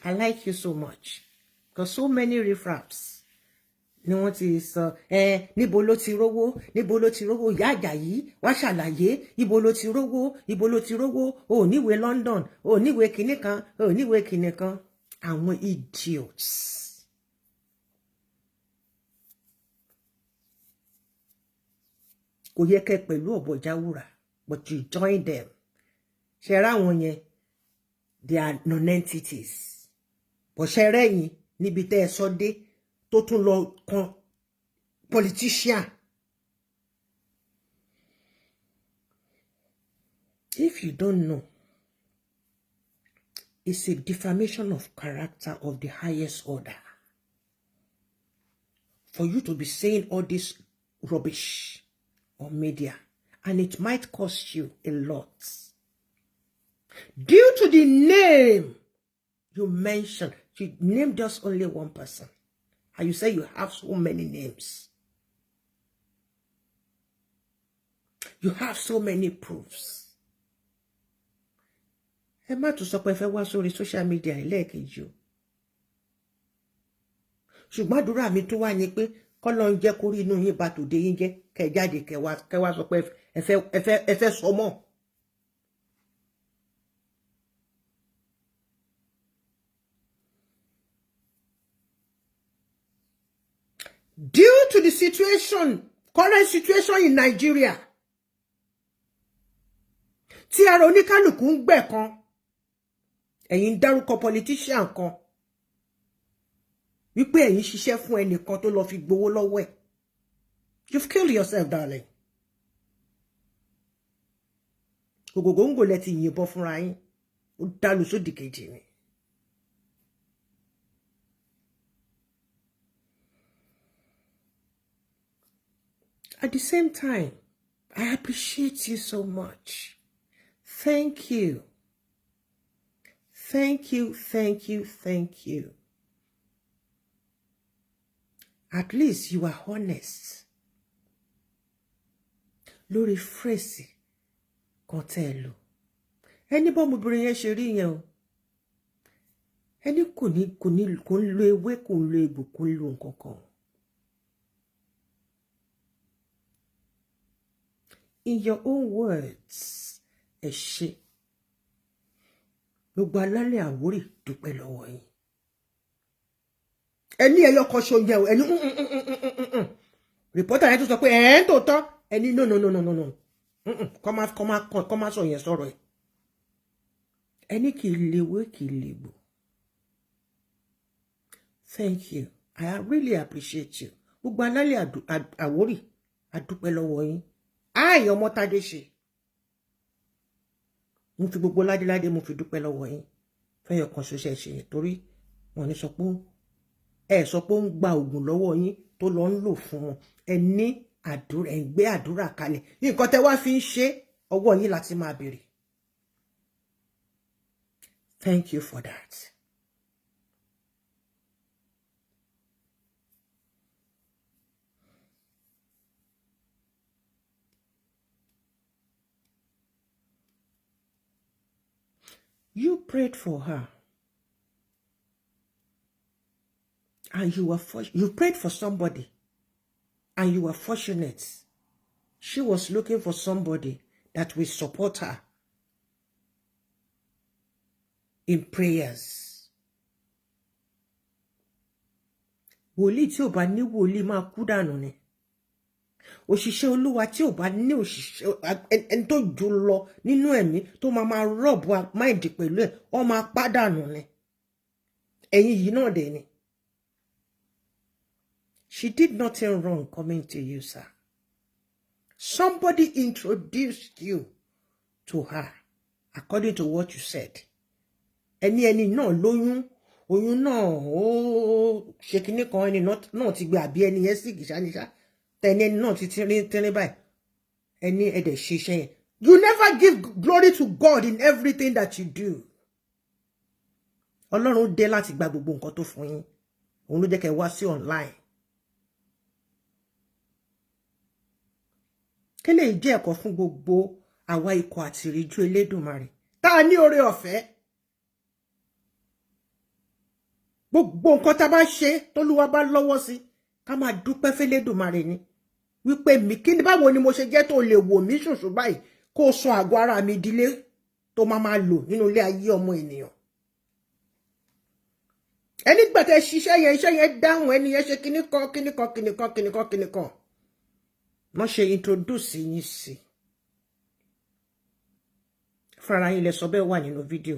I like you so much because so many riffraffs ni wọ́n ti sọ ẹ, níbo ló ti rówó, níbo ló ti rówó? Ìyá Àjàyí wá ṣàlàyé ibo ló ti rówó, ibo ló ti rówó. O ò níwèé London, o ò níwèé kinní kan, o ò níwèé kinní kan. Àwọn idiots. Kò yẹ kẹ́ pẹ̀lú ọ̀bọ̀jáwùrà, but you join them. Ṣe ra àwọn yẹn, they are non-entities, but ṣe rẹ́yìn níbi tẹ́ ẹ sọ dé tó tún lọ kan politician. If you don't know, it's a defamation of character of the highest order for you to be saying all this rubbish on media, and it might cost you a lot. Due to the name you mentioned, you named just only one person, and you say you have so many names. You have so many proofs. Ẹ má tún sọ pé ẹ fẹ́ wá sórí social media lẹ́ẹ̀kejì o. Ṣùgbọ́n àdúrà mi tó wá ní pé kọ́lọ́ ń jẹ́ kórí inú yín bá tòde yín jẹ́, kẹ́ jáde, kẹ́ wá sọ pé ẹ fẹ́ sọ mọ́. Due to the situation, current situation in Nigeria, tí ara oníkálukú ń gbẹ̀ kan, ẹ̀yin ń dárúkọ politician kan wípé ẹ̀yin ṣiṣẹ́ fún ẹnìkan tó lọ fi gbowó lọ́wọ́ ẹ̀. You've killed yourself, darling. Ògògóńgò lẹ ti yìnbọn fúnra yín, ó dàlù sódì kejì ni. At the same time, I appreciate you so much. Thank you. Thank you, thank you, thank you. At least you are honest. Lórí phrase kan tẹ́ ẹ lò. Ẹni bọ́mọbìnrin yẹn ṣe rí yẹn o. Ẹni kò ní kò ń lo ewé, kò ń lo egbò, kò ń lo nǹkan kan. In your own words, ẹ ṣé. Gbogbo alálẹ̀ Àwórì dúpẹ́ lọ́wọ́ yín. Ẹni ẹyọ kan ṣo yẹn o, ẹni reporter yẹn tó sọ pé ẹ̀ ń tòótọ́, ẹni no, no, no, no, no, no, kọ́ má sọ yẹn sọ̀rọ̀ ẹ̀. Ẹni kì í lewé, kì í legbò. Thank you, I really appreciate you. Gbogbo alálẹ̀ Àwórì adúpẹ́ lọ́wọ́ yín. Ààyè ọmọ Tádé ṣe, mo fi gbogbo ládéládé, mo fi dúpẹ́ lọ́wọ́ yín fẹ́yọ̀ kan ṣoṣẹ́ ṣe yẹn, torí wọn ní sọ pé ẹ sọ pé ó ń gba oògùn lọ́wọ́ yín tó lọ ń lò fún wọn. Ẹ ní àdúrà, ẹ ń gbé àdúrà kalẹ̀. Nǹkan tẹ́ wá fi ń ṣe, ọwọ́ yín láti máa béèrè. Thank you for that. You prayed for her. And you prayed for somebody and you were fortunate. She was looking for somebody that will support her in prayers. Wòlíì tí ò bá ní wòlíì máa kú dànù ni. Òṣìṣẹ́ Olúwa tí ò bá ní òṣìṣẹ́ ẹni tó jù lọ nínú ẹ̀mí tó máa máa rub mind pẹ̀lú ẹ̀, wọ́n máa pàdánù ni. Ẹ̀yin yìí náà dẹ̀ ni. She did nothing wrong coming to you, sir. Somebody introduced you to her, according to what you said. Ẹni náà lóyún, oyún náà ó ṣe kinní kan, ẹni náà ti gbé àbí ẹni yẹn sì kìsàníṣà tẹni ẹni náà ti tírín tírín báyìí. Ẹni ẹdẹ ṣe iṣẹ́ yẹn. You never give glory to God in everything that you do. Ọlọ́run dé láti gba gbogbo nǹkan tó fún yín. Òun ló jẹ́ kẹ́ wá sí online. Kí lè jẹ́ ẹ̀kọ́ fún gbogbo àwa ikọ̀ àtìríjú Elédùmarè tá a ní oore ọ̀fẹ́. Gbogbo nǹkan tá a bá ṣe tólúwa bá lọ́wọ́ sí, ká máa dúpẹ́ fẹ́lẹ́dùmarè ni wípé mi kí ni, báwo ni mo ṣe jẹ́ tó lè wò mí ṣùṣù báyìí, kó sọ àgọ́ ara mi dilé tó máa máa lò nínú ilé ayé ọmọ ènìyàn. Ẹni gbàtẹ ṣiṣẹ́ yẹn, iṣẹ́ yẹn dáhùn, ẹni yẹn ṣe kíní kan kíní kan kíní kan kíní kan kíní kan, wọ́n ṣe introduce yín sí fúnra yín lẹ sọ bẹ́ẹ̀, wà nínú fídíò.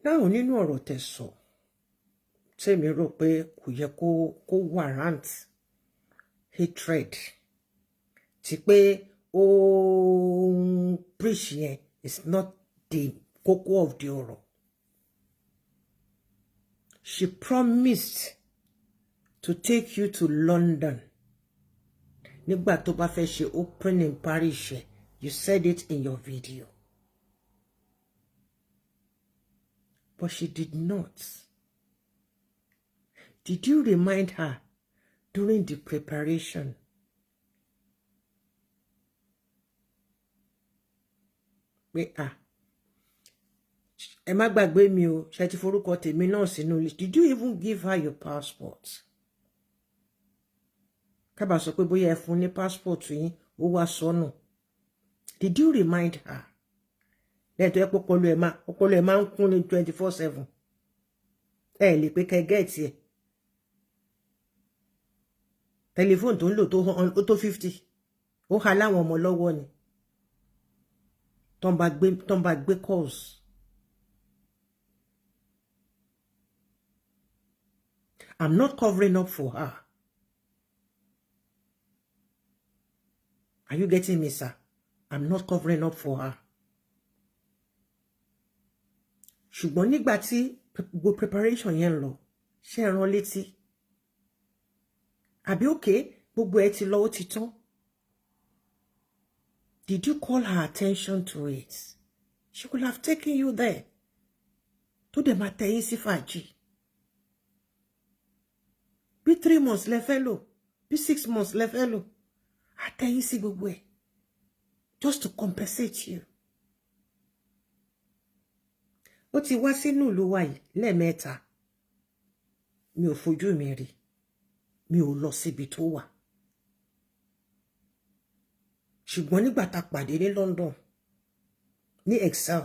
Náà nínú ọ̀rọ̀ tẹ́ sọ, tèmi rò pé kò yẹ kó warrant hatred ti pé ó ń preach yẹn is not the kókó of the ọ̀rọ̀. She promised to take you to London nígbà tó bá fẹ́ ṣe opening parish. You said it in your video. But she did not. Did you remind her during the preparation? Pé ah, ẹ má gbàgbé mi o, ṣe ti forúkọ tèmi náà sínú list? Did you even give her your passport? Kábà sọ pé bóyá ẹ fún ní passport yín, ó wá sọnù. Did you remind her? Lẹ́yìn tó yẹ pé ọpọlọ ẹ̀ máa ń kún ní 24/7, ẹ lè pé kẹ́ get ẹ̀. Tẹlifóònù tó ń lò tó tó 50, ó ha láwọn ọmọ lọ́wọ́ ni tó ń bá gbé calls. I'm not covering up for her. Are you getting me, sir? I'm not covering up for her. Ṣùgbọ́n nígbà tí gbogbo preparation yẹn ń lọ, ṣé ẹ rán létí? Àbí òkè gbogbo ẹ ti lọ, ó ti tán. Did you call her attention to it? She could have taken you there. Tó dẹ̀ máa tẹ̀yìn sí fàájì. Bí 3 months lẹ fẹ́ lò, bí 6 months lẹ fẹ́ lò, á tẹ̀yìn sí gbogbo ẹ̀. Just to compensate you. Ó ti wá sínú ìlú wa yìí lẹ́ẹ̀mẹ́ta. Mi ò fojú mi rí. Mi ò lọ síbi tó wà. Ṣùgbọ́n nígbà tá a pàdé ní London, ní Excel,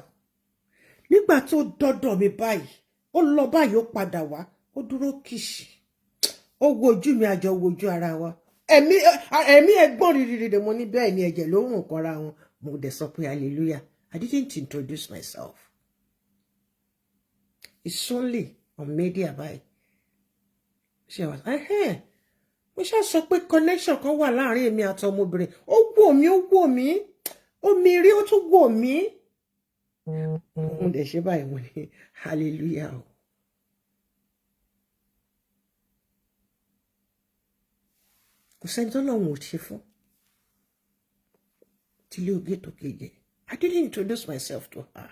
nígbà tó dọ́dọ̀ mi báyìí, ó lọ báyìí, ó padà wá, ó dúró kìsì, ó wojú mi, àjọ wojú ara wa, ẹ̀mí ẹ̀gbọ́n rírì. Mo ní bẹ́ẹ̀ ni, ẹ̀jẹ̀ ló ń kọ́ra wọn. Mo dẹ̀ sọ pé hallelujah. I didn't introduce myself. It's only on media báyìí ṣe wà. Mo ṣáà sọ pé connection kan wà láàrin èmi àti ọmọbìnrin. Ó wò mí, ó wò mí, ó mi rí, ó tún wò mí. Mo dẹ̀ ṣe báyìí, mo ní hallelujah o. Kò sẹ́ni tó lọ́hùn ò ṣe fún tílé oge tó keje. I didn't introduce myself to her.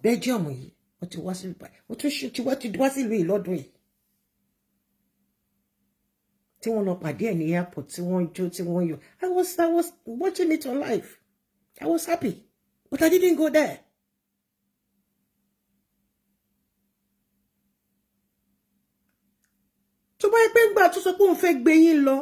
Belgium yìí wọ́n ti wá sílùú báyìí, wọ́n tún ti wá sílùú yìí lọ́dún yìí tí wọ́n lọ pàdé ẹ̀ ní airport, tí wọ́n jó, tí wọ́n yọ̀. I was watching it on live. I was happy, but I didn't go there. Tó bá yẹ pé ńgbà tó sọ pé òun fẹ́ gbé yín lọ,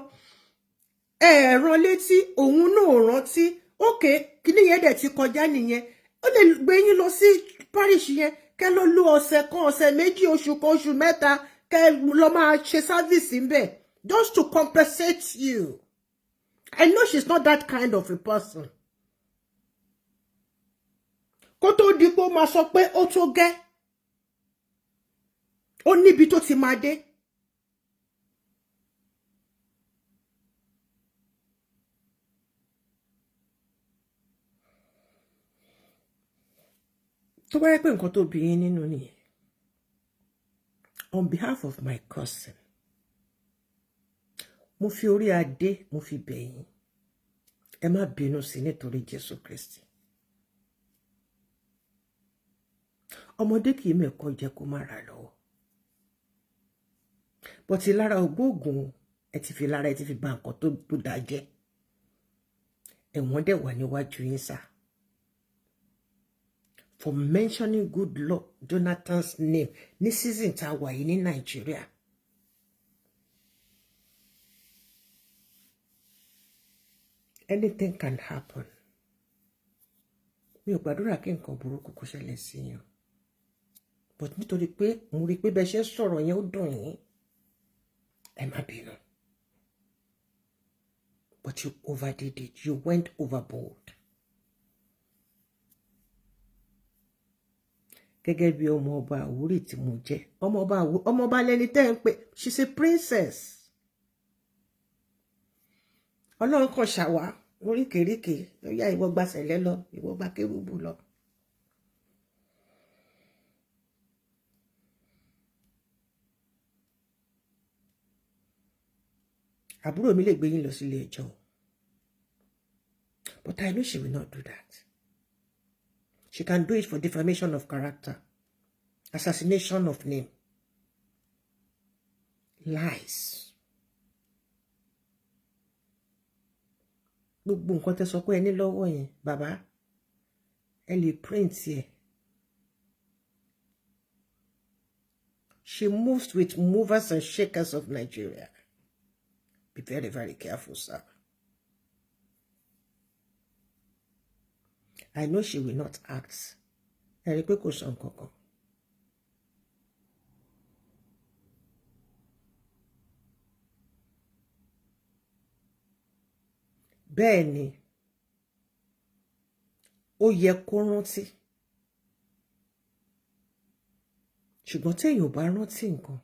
ẹ rán létí, òun náà rántí. Òkè kíní yẹn dẹ̀ ti kọjá nìyẹn. Ó lè gbé yín lọ sí parish yẹn, kẹ́ lọ lò ọ̀sẹ̀ kan, ọ̀sẹ̀ 2, oṣù kan, oṣù 3, kẹ́ lọ máa ṣe service ńbẹ̀, just to compensate you. I know she's not that kind of a person. Kó tó di pé ó máa sọ pé ó tó gẹ́, ó níbi tó ti máa dé. Tó bá yẹ pé nǹkan tó bí yín nínú nìyẹn, on behalf of my cousin, mo fi orí adé, mo fi bẹ̀ yín, ẹ má bínú sí nítorí Jésù Kristi. Ọmọdé kì í mẹ́kọ́ jẹ́ kó má ra lọ́wọ́ bọ́tí lára ògbóògùn. Ẹ ti fi lára, ẹ ti fi bà nǹkan tó dáa jẹ́. Ẹ̀wọ̀n dẹ̀ wà níwájú yín sá for mentioning Goodluck Jonathan's name ní season tá a wà yìí ní Nàìjíríà. Anything can happen. Mi ò gbàdúrà kí nǹkan burúkú kó ṣẹlẹ̀ sí yín, but nítorí pé mo rí i pé bẹ́ẹ̀ ṣe sọ̀rọ̀ yẹn, ó dùn yín, ẹ má bínú. But you overdid it. You went overboard. Gẹ́gẹ́ bí ọmọ ọba Àwórì tí mo jẹ́, ọmọ ọba Àwórì, ọmọ ọba lẹni tẹ́ ń pè. She's a princess. Ọlọ́run kan ṣàwá oríkèéríkèé ó yá, ìwọ gba sẹ̀lẹ̀ lọ, ìwọ gba kérúbù lọ. Àbúrò mi lè gbé yín lọ sílé ẹjọ́, but I know she will not do that. She can do it for defamation of character, assassination of name, lies. Gbogbo nǹkan tẹ́ sọ pé ẹ ní lọ́wọ́ yẹn, bàbá, ẹ lè print ẹ. She moves with movers and shakers of Nigeria. Be very, very careful, sir. I know she will not act. Ẹ rí i pé kò sọ nǹkan kan. Bẹ́ẹ̀ ni ó yẹ kó rántí, ṣùgbọ́n téèyàn ò bá rántí nǹkan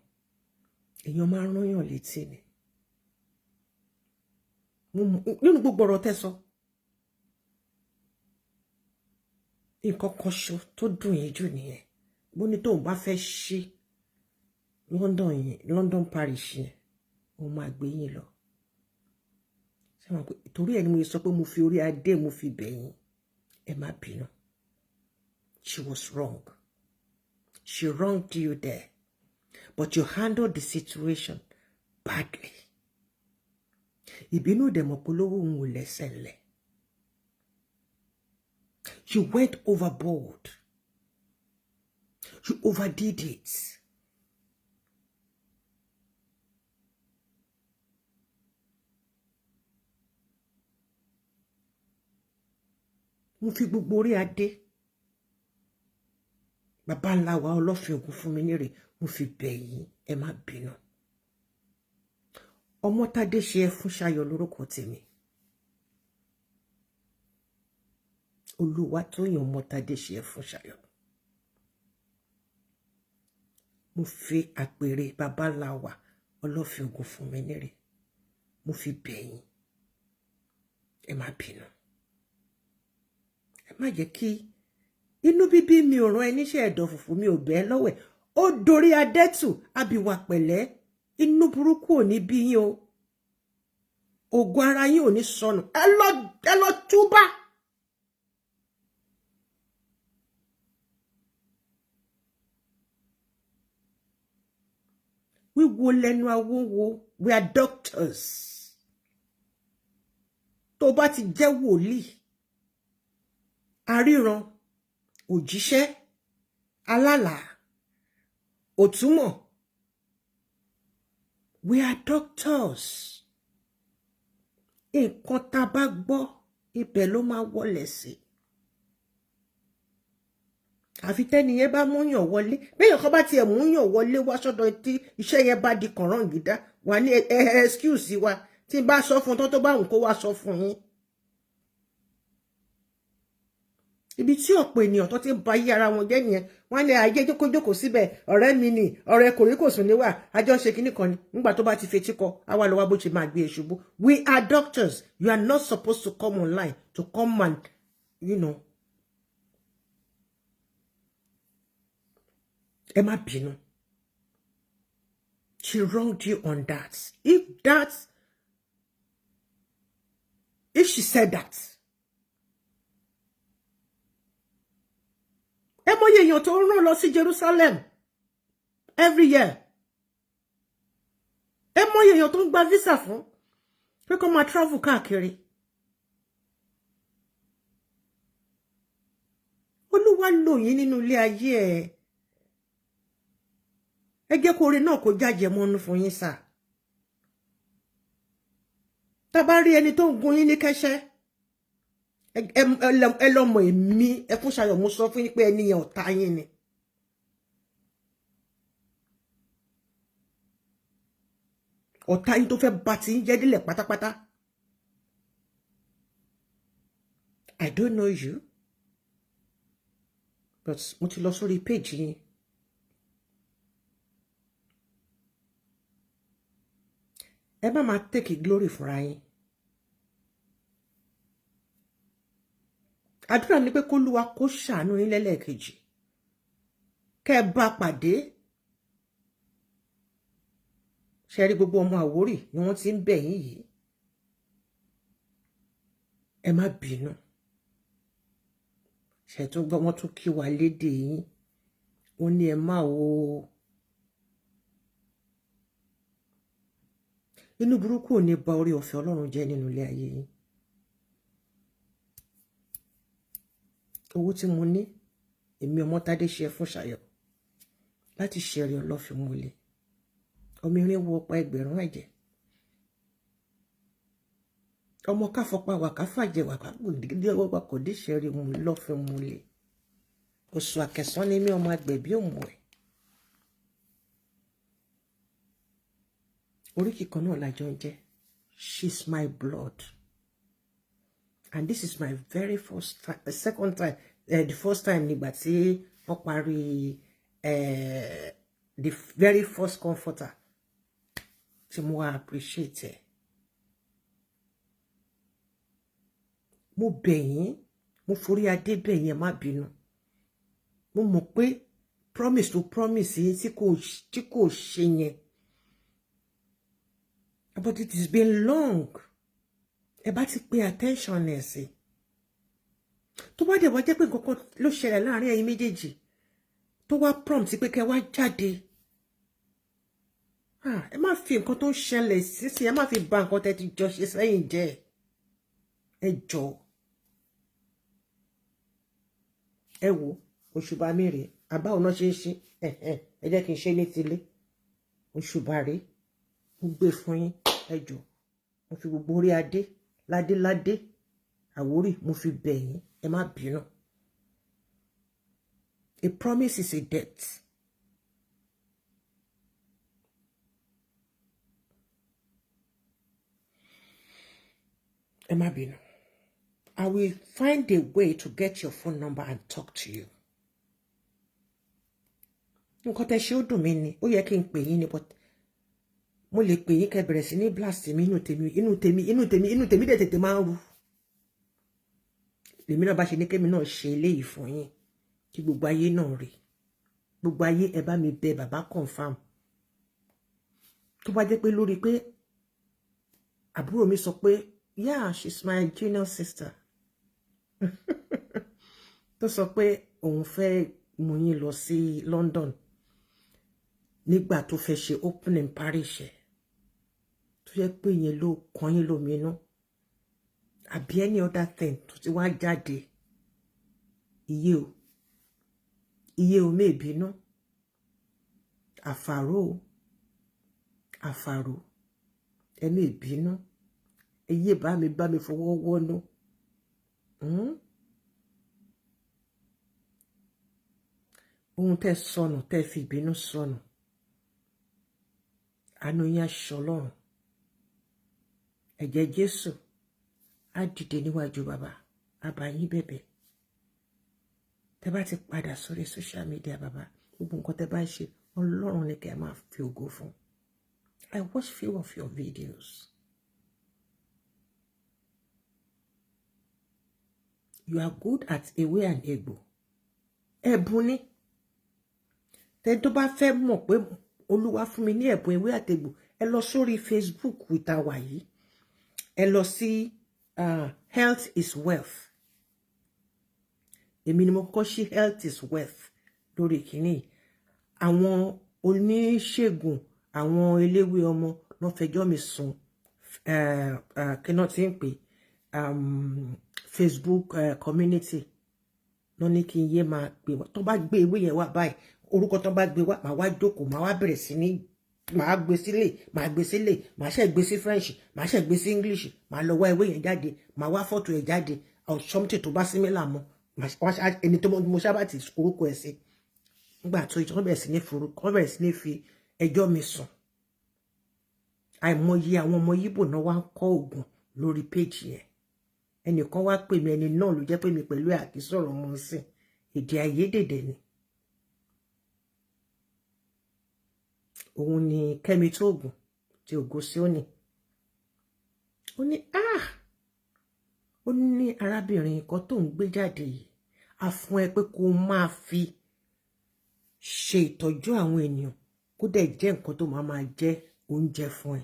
Èèyàn máa ń rányàn létí ni. Nínú gbogbo ọ̀rọ̀ tẹ́ sọ, nǹkan kan ṣo tó dùn yín jù nìyẹn. Bó ní tóun bá fẹ́ ṣí London yẹn, London Parish yẹn, ó máa gbé yín lọ. Ṣé wọn pé torí ẹ ni mo sọ pé mo fi orí adé mo fi bẹ̀ yín, ẹ má bínú. She was wrong. She wronged you there. But you handled the situation badly. Ìbínú dẹ̀ mọ̀ polówó òun ò lẹ́sẹ̀ ńlẹ̀. You went overboard. You overdid it. Mo fi gbogbo orí adé bàbá ńlá wa Ọlọ́fin Ògún fún mi nírè, mo fi bẹ̀ yín, ẹ má bínú. Ọmọtádé ṣe ẹ fún Ṣayọ̀ lórúkọ tèmi. Olúwatóyìn Ọmọtádé ṣe ẹ fún Ṣayọ̀. Mo fi àpèrè bàbá ńlá wa Ọlọ́fin Ògún fún mi nírè, mo fi bẹ̀ yín, ẹ má bínú. Ẹ má jẹ́ kí inú bíbí mi ò rán ẹ níṣẹ́ ẹ̀dọ̀ fùfú mi ò bẹ́ẹ̀ lọ́wẹ̀. Ó dorí adẹ́tù abiwà pẹ̀lẹ́. Inú burúkú ò ní bí yín o. Ògo ara yín ò ní sọnù. Ẹ lọ túbà. Wíwo lẹ́nu awo wo, we are doctors. Tó bá ti jẹ́ wòlíì, aríran, òjíṣẹ́, alálàá, òtúmọ̀. We are doctors. Nǹkan tá a bá gbọ́, ibẹ̀ ló máa wọlé sí. Àfi tẹ́niyẹn bá múyàn wọlé. Béèyàn kan bá tiẹ̀ múyàn wọlé wá sọ́dọ̀ tí iṣẹ́ yẹn bá di kànrán gidá, wà ní excuse wa. Tí n bá sọ fún tán tó bá wùn kó wá sọ fún yín. Ibi tí ọ̀pọ̀ ènìyàn tó ti ń ba yí ara wọn jẹ́ nìyẹn. Wọ́n ní ayé jókòjókòó síbẹ̀, ọ̀rẹ́ mi ni, ọ̀rẹ́ kòríkòsùn níwà, àjọ ṣe kinní kan ni. Nígbà tó bá ti fetí kọ, á wá lọ wá bó ṣe máa gbé e ṣubú. We are doctors. You are not supposed to come online to come and. Ẹ má bínú. She wronged you on that. If she said that, ẹ mọyì èèyàn tó ń rán lọ sí Jerusalem every year. Ẹ mọyì èèyàn tó ń gba visa fún pé kó máa travel káàkiri. Olúwa lò yín nínú ilé ayé ẹ. Ẹ jẹ́ kó oore náà kó jájẹ mọ́nú fún yín sà. Tá bá rí ẹni tó ń gun yín ní kẹ́sẹ́, ẹ lọ́mọ èmi Ẹfúnṣayọ̀, mo sọ fún yín pé ẹni yẹn ọ̀tá yín ni. Ọ̀tá yín tó fẹ́ bá ti ń jẹ́ délẹ̀ pátápátá. I don't know you, but mo ti lọ sórí page yín. Ẹ má máa take glory fúnra yín. Àdúrà ni pé k'Olúwa kó ṣàánú yín lẹ́lẹ́kejì, kẹ́ ẹ bá pàdé. Ṣe rí gbogbo ọmọ Àwórì ni wọ́n ti ń bẹ̀ yín yìí, ẹ má bínú. Ṣe tún gbọ́, wọ́n tún kí wa lédè yín, wọ́n ní ẹ má wo inú burúkú ò ní ba orí ọ̀fẹ́ Ọlọ́run jẹ́ nínú ilé ayé yín. Owó tí mo ní, èmi Ọmọ́tádé ṣe fún Ṣayọ̀ láti ṣẹ̀rí ọlọ́fin múlẹ̀ ọmọ irin wo ọ̀pá ẹgbẹ̀rún ẹ̀jẹ̀ ọmọ káfọpá wà káfàjẹ wà kágbòdìdí ọwọ́ kò dé ṣẹ̀rí mu lọ́fin múlẹ̀. Oṣù àkẹsàn ni mí, ọmọ agbẹ̀bí òmù ẹ̀. Oríkì kan náà lájọ ń jẹ́. She's my blood, and this is my very first time, second time, the first time nígbà tí wọ́n parí the very first comforter. Tí mo wá appreciate ẹ. Mo bẹ̀ yín, mo forí adé bẹ̀ yín, ẹ má bínú. Mo mọ̀ pé promise to promise yín tí kò ṣe yẹn. But it has been long. Ẹ bá ti pay attention ẹ̀ sí. Tó bá dẹ̀ wá jẹ́ pé nǹkan kan ló ṣẹlẹ̀ láàrin ẹ̀yin méjèèjì tó wá prompt pé kẹ́ wá jáde. Ẹ má fi nǹkan tó ń ṣẹlẹ̀ sísìn, ẹ má fi bà nǹkan tẹ́ ti jọ ṣe sẹ́yìn jẹ́. Ẹ jọ̀ọ́. Ẹ wo òṣùbà mi rèé, àbá òun náà ṣe ń ṣe, ẹ jẹ́ kí n ṣe ní tilé. Òṣùbà rèé, mo gbé fún yín, ẹ jọ̀ọ́. Mo fi gbogbo orí adé, ládé ládé, Àwórì, mo fi bẹ̀ yín, ẹ má bínú. A promise is a debt. Ẹ má bínú. I will find a way to get your phone number and talk to you. Nǹkan tẹ́ ṣe ó dùn mí ni, ó yẹ kí n pè yín ni, but mo lè pè yín kẹ́ bẹ̀rẹ̀ sí ní blast mi, inú tèmi, inú tèmi, inú tèmi, inú tèmi dẹ̀ tètè máa ń ru. Lèmi náà bá ṣe ní kémi náà ṣe eléyìí fún yín kí gbogbo ayé náà rí. Gbogbo ayé, ẹ bá mi bẹ bàbá confirm. Tó bá jẹ́ pé lórí pé àbúrò mi sọ pé, yeah, she's my junior sister, tó sọ pé òun fẹ́ mú yín lọ sí London nígbà tó fẹ́ ṣe opening parish ẹ̀, tó yẹ pé yẹn ló kàn yín lóminú, àbí any other thing tó ti wá jáde, iye o, iye o, mébínú, àfàrò o, àfàrò, ẹ mébínú, ẹ yé bá mi fọwọ́ wọ́nú. Ohun tẹ́ sọnù, tẹ́ fi ìbínú sọnù, àánú yín aṣọ Ọlọ́run, ẹ̀jẹ̀ Jésù á dìde níwájú bàbá, á bá yín bẹ̀bẹ̀. Tẹ́ bá ti padà sórí social media, bàbá, gbogbo nǹkan tẹ́ bá ń ṣe, Ọlọ́run ní kẹ́ ẹ máa fi ògo fún. I watch few of your videos. You are good at ewé and egbò. Ẹ̀bùn ni. Tẹ́ tó bá fẹ́ mọ̀ pé Olúwa fún mi ní ẹ̀bùn ewé àtegbò, ẹ lọ sórí Facebook ìtawà yìí. Ẹ lọ sí Health is Wealth. Èmi ni mo kọ́kọ́ ṣí Health is Wealth lórí kìíní. Àwọn oníṣègùn, àwọn eléwé ọmọ ló fẹjọ́ mi sùn, kí náà ti ń pè, Facebook community ló ní kí n yé máa pè wọ́n. Tó bá gbé ewé yẹn wá báyìí, orúkọ tó bá gbé wá, màá wá jókòó, màá wá bẹ̀rẹ̀ sí ní màá gbé sílẹ̀, màá gbé sílẹ̀, màá ṣe gbé sí French, màá ṣe gbé sí English, màá lọ wá ewé yẹn jáde, màá wá fọ́tò ẹ̀ jáde or something tó bá similar mọ́ ẹni tó mo sábà ti orúkọ ẹ̀ sí. Nígbà tó wọ́n bẹ̀rẹ̀ sí ní forúkọ, wọ́n bẹ̀rẹ̀ sí ní fi ẹjọ́ mi sùn. Àìmọye àwọn ọmọ Yíbò náà wá ń kọ́ oògùn lórí péjì yẹn. Ẹnìkan wá pè mí, ẹni náà ló jẹ́ pé mi pẹ̀lú àkísọ̀rọ̀ mọ́ sí, èdè àìyedè ni. Òun ni Kẹ́mi Tóògùn ti Ògo Síónì. Ó ní, ah, ó ní arábìnrin kan tó ń gbé jáde yìí, a fún ẹ pé kó máa fi ṣe ìtọ́jú àwọn ènìyàn, kó dẹ̀ jẹ́ nǹkan tó máa máa jẹ́ oúnjẹ fún ẹ.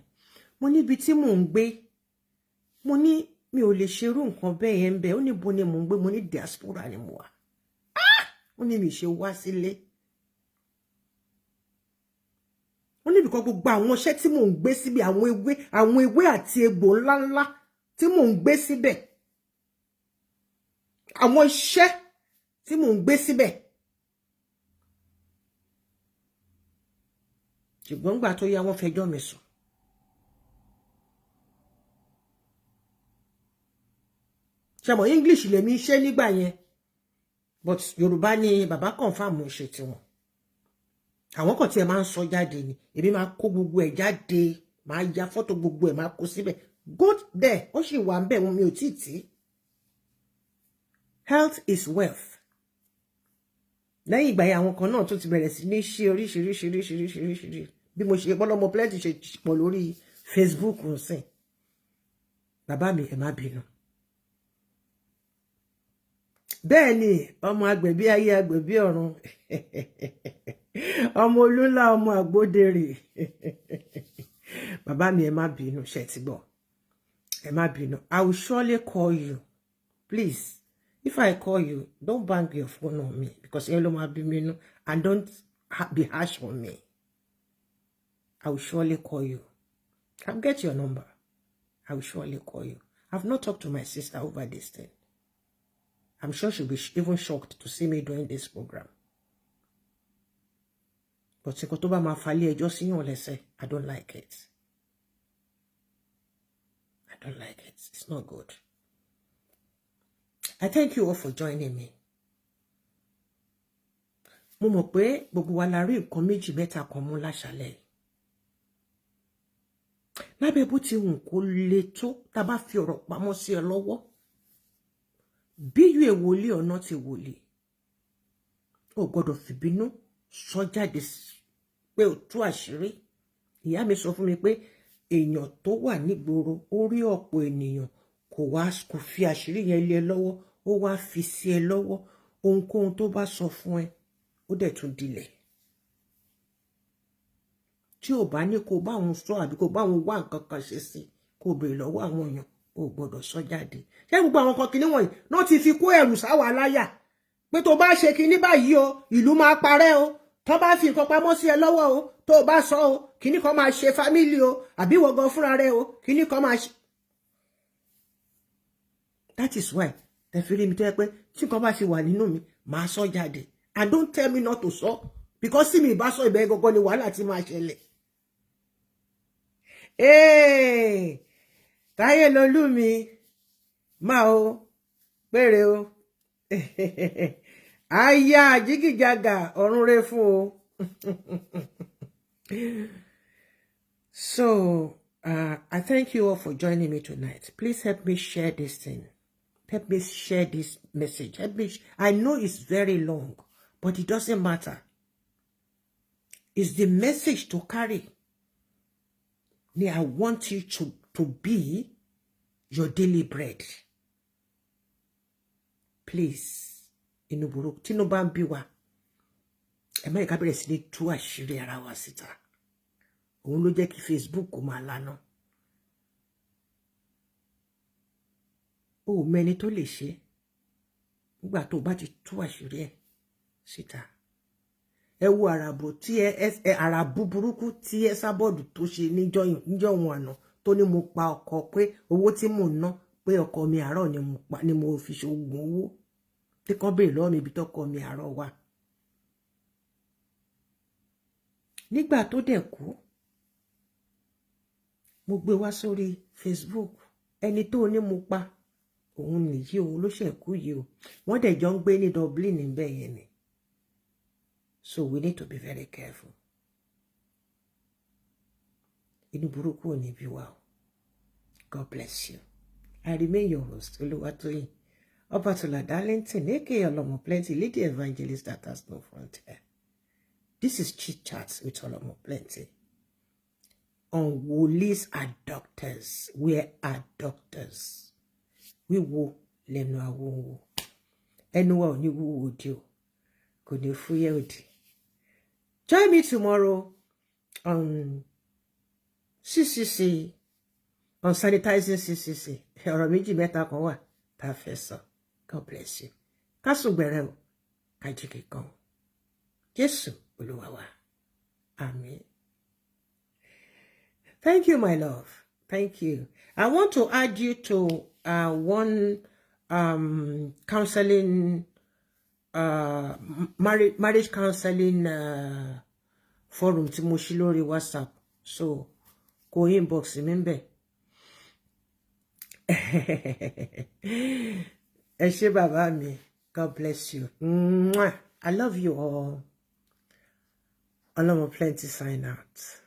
Mo níbi tí mò ń gbé, mo ní mi ò lè ṣerú nǹkan bẹ́ẹ̀ yẹn bẹ́ẹ̀. Ó ní bo ni mò ń gbé? Mo ní diaspora ni mo wà. Ó ní mi ṣe wá sílé. Ó ní bìkan gbogbo àwọn iṣẹ́ tí mò ń gbé síbi, àwọn ewé àti egbò ńláńlá tí mò ń gbé síbẹ̀, àwọn iṣẹ́ tí mò ń gbé síbẹ̀. Ṣùgbọ́n gbà tó yá, wọ́n fẹjọ́ mi sùn. Ṣe mọ̀ English lèmi ṣe nígbà yẹn, but Yorùbá ni bàbá confam ṣe tiwọn. Àwọn kan tí ẹ máa ń sọ jáde ni, èmi máa kó gbogbo ẹ̀ jáde, máa ya fọ́tò gbogbo ẹ̀, máa kó síbẹ̀. Go there, ó sì wà ń bẹ̀ wọn, mi ò tíì tí. Health is wealth. Lẹ́yìn ìgbà yẹn, àwọn kan náà tún ti bẹ̀rẹ̀ sí ní ṣe oríṣiríṣiríṣiríṣiríṣi. Bí mo ṣe Ọlọ́mọ Plenty ṣe pọ̀ lórí Facebook nsìn. Bàbá mi, ẹ má bínú. Bẹ́ẹ̀ ni, ọmọ agbẹ̀bí ayé, agbẹ̀bí ọ̀run, ọmọ olúńlá, ọmọ àgbódèrè. Bàbá mi, ẹ má bínú, ṣe ti gbọ́? Ẹ má bínú. I will surely call you. Please, if I call you, don't bang your phone on me, because ẹ ló máa bí mi nú, and don't be harsh on me. I will surely call you. I'll get your number. I will surely call you. I've not talked to my sister over this thing. I'm sure she'll be even shocked to see me doing this program. But nǹkan tó bá máa falẹ̀ ẹjọ́ síyàn lẹ́sẹ̀, I don't like it. I don't like it. It's not good. I thank you all for joining me. Mo mọ̀ pé gbogbo wa la rí nǹkan méjì mẹ́ta kan mú láṣálẹ̀. Lábẹ́ bó ti wù kó le tó, tá a bá fi ọ̀rọ̀ pamọ́ sí ẹ lọ́wọ́, bí you a wòlíì or not a wòlíì, o gbọ́dọ̀ fìbínú sọ jáde pé ò tú àṣírí. Ìyá mi sọ fún mi pé èèyàn tó wà nígboro, ó rí ọ̀pọ̀ ènìyàn, kò wá kò fi àṣírí yẹn lé ẹ lọ́wọ́, ó wá fi sí ẹ lọ́wọ́. Ohunkóhun tó bá sọ fún ẹ, ó dẹ̀ tún dilẹ̀. Tí ò bá ní kó bá òun sọ àbí kó bá òun wá nǹkan kan ṣe sí, kó béèrè lọ́wọ́ àwọn èèyàn, o gbọ́dọ̀ sọ jáde. Ṣé gbogbo àwọn kan kinní wọ̀nyí náà ti fi kó ẹ̀rù sáwà láyà pé tó bá ṣe kinní báyìí o, ìlú máa parẹ́ o, tó bá fi nǹkan pamọ́ sí ẹ lọ́wọ́ o, tó bá sọ o, kinní kan máa ṣe family o, àbí ìwọ gan fúnra rẹ o, kinní kan máa ṣe. That is why ẹ fi rí mi tó yẹ pé tí nǹkan bá ti wà nínú mi, màá sọ jáde. And don't tell me not to sọ, because tí mi bá sọ, ibẹ̀ gangan ni wàhálà ti máa ṣẹlẹ̀. Ee, Táyé lolú mi máa o péré o, aya àjígìjàgà ọ̀run rẹ fún o. So I thank you all for joining me tonight. Please help me share this thing. Help me share this message. Help me. I know it's very long, but it doesn't matter. It's the message to carry. I want you to be your daily bread. Please, inú burúkú tínú bá ń bí wa, ẹ má yẹ ká bẹ̀rẹ̀ sí ní tú àṣírí ara wa síta. Òun ló jẹ́ kí Facebook kó máa lana. O ò mẹni tó lè ṣe nígbà tó o bá ti tú àṣírí ẹ̀ síta. Ẹ wo àràbò tí ẹ àràbù burúkú tí ẹ sábọọdù tó ṣe níjọ́ òun àná, tó ní mo pa ọkọ, pé owó tí mò ń ná, pé ọkọ mi àárọ̀ ni mo pa, ni mo fi ṣoògùn owó, tí kàn béèrè lọ́wọ́ mi ibi tọkọ mi àárọ̀ wà. Nígbà tó dẹ̀ kú, mo gbé wá sórí Facebook. Ẹni tó ní mo pa òun nìyí, òun ló ṣe kú yìí o. Wọ́n dẹ̀ jọ ń gbé ní Dublin níbẹ̀ yẹn ni. So we need to be very careful. Inú burúkú ò ní bí wa o. God bless you. I remain your host, Olúwatóyìn Ọbátúlá Darlington, aka Olomo Plenty, lady evangelist that has no frontier. This is Chit Chats with Olomo Plenty on Wòlíì are doctors. We are doctors. Wíwo lẹ́nu awo ń wo. Ẹnu wa ò ní wúwo òdì o, kò ní fúyẹ́ òdì. Join me tomorrow on CCC, on sanitizing CCC. Ọ̀rọ̀ méjì mẹ́ta kan wà tá a fẹ́ sọ. God bless you. Ká sùn gbẹ̀rẹ̀ o, ká jí kíkan. Jésù Olúwa wa. Àmín. Thank you, my love. Thank you. I want to add you to one counseling, marriage counseling forum tí mo ṣí lórí WhatsApp. So, kó inbox mi ńbẹ̀. Ẹ ṣé, bàbá mi. God bless you. Mwah. I love you all. Olomo Plenty sign out.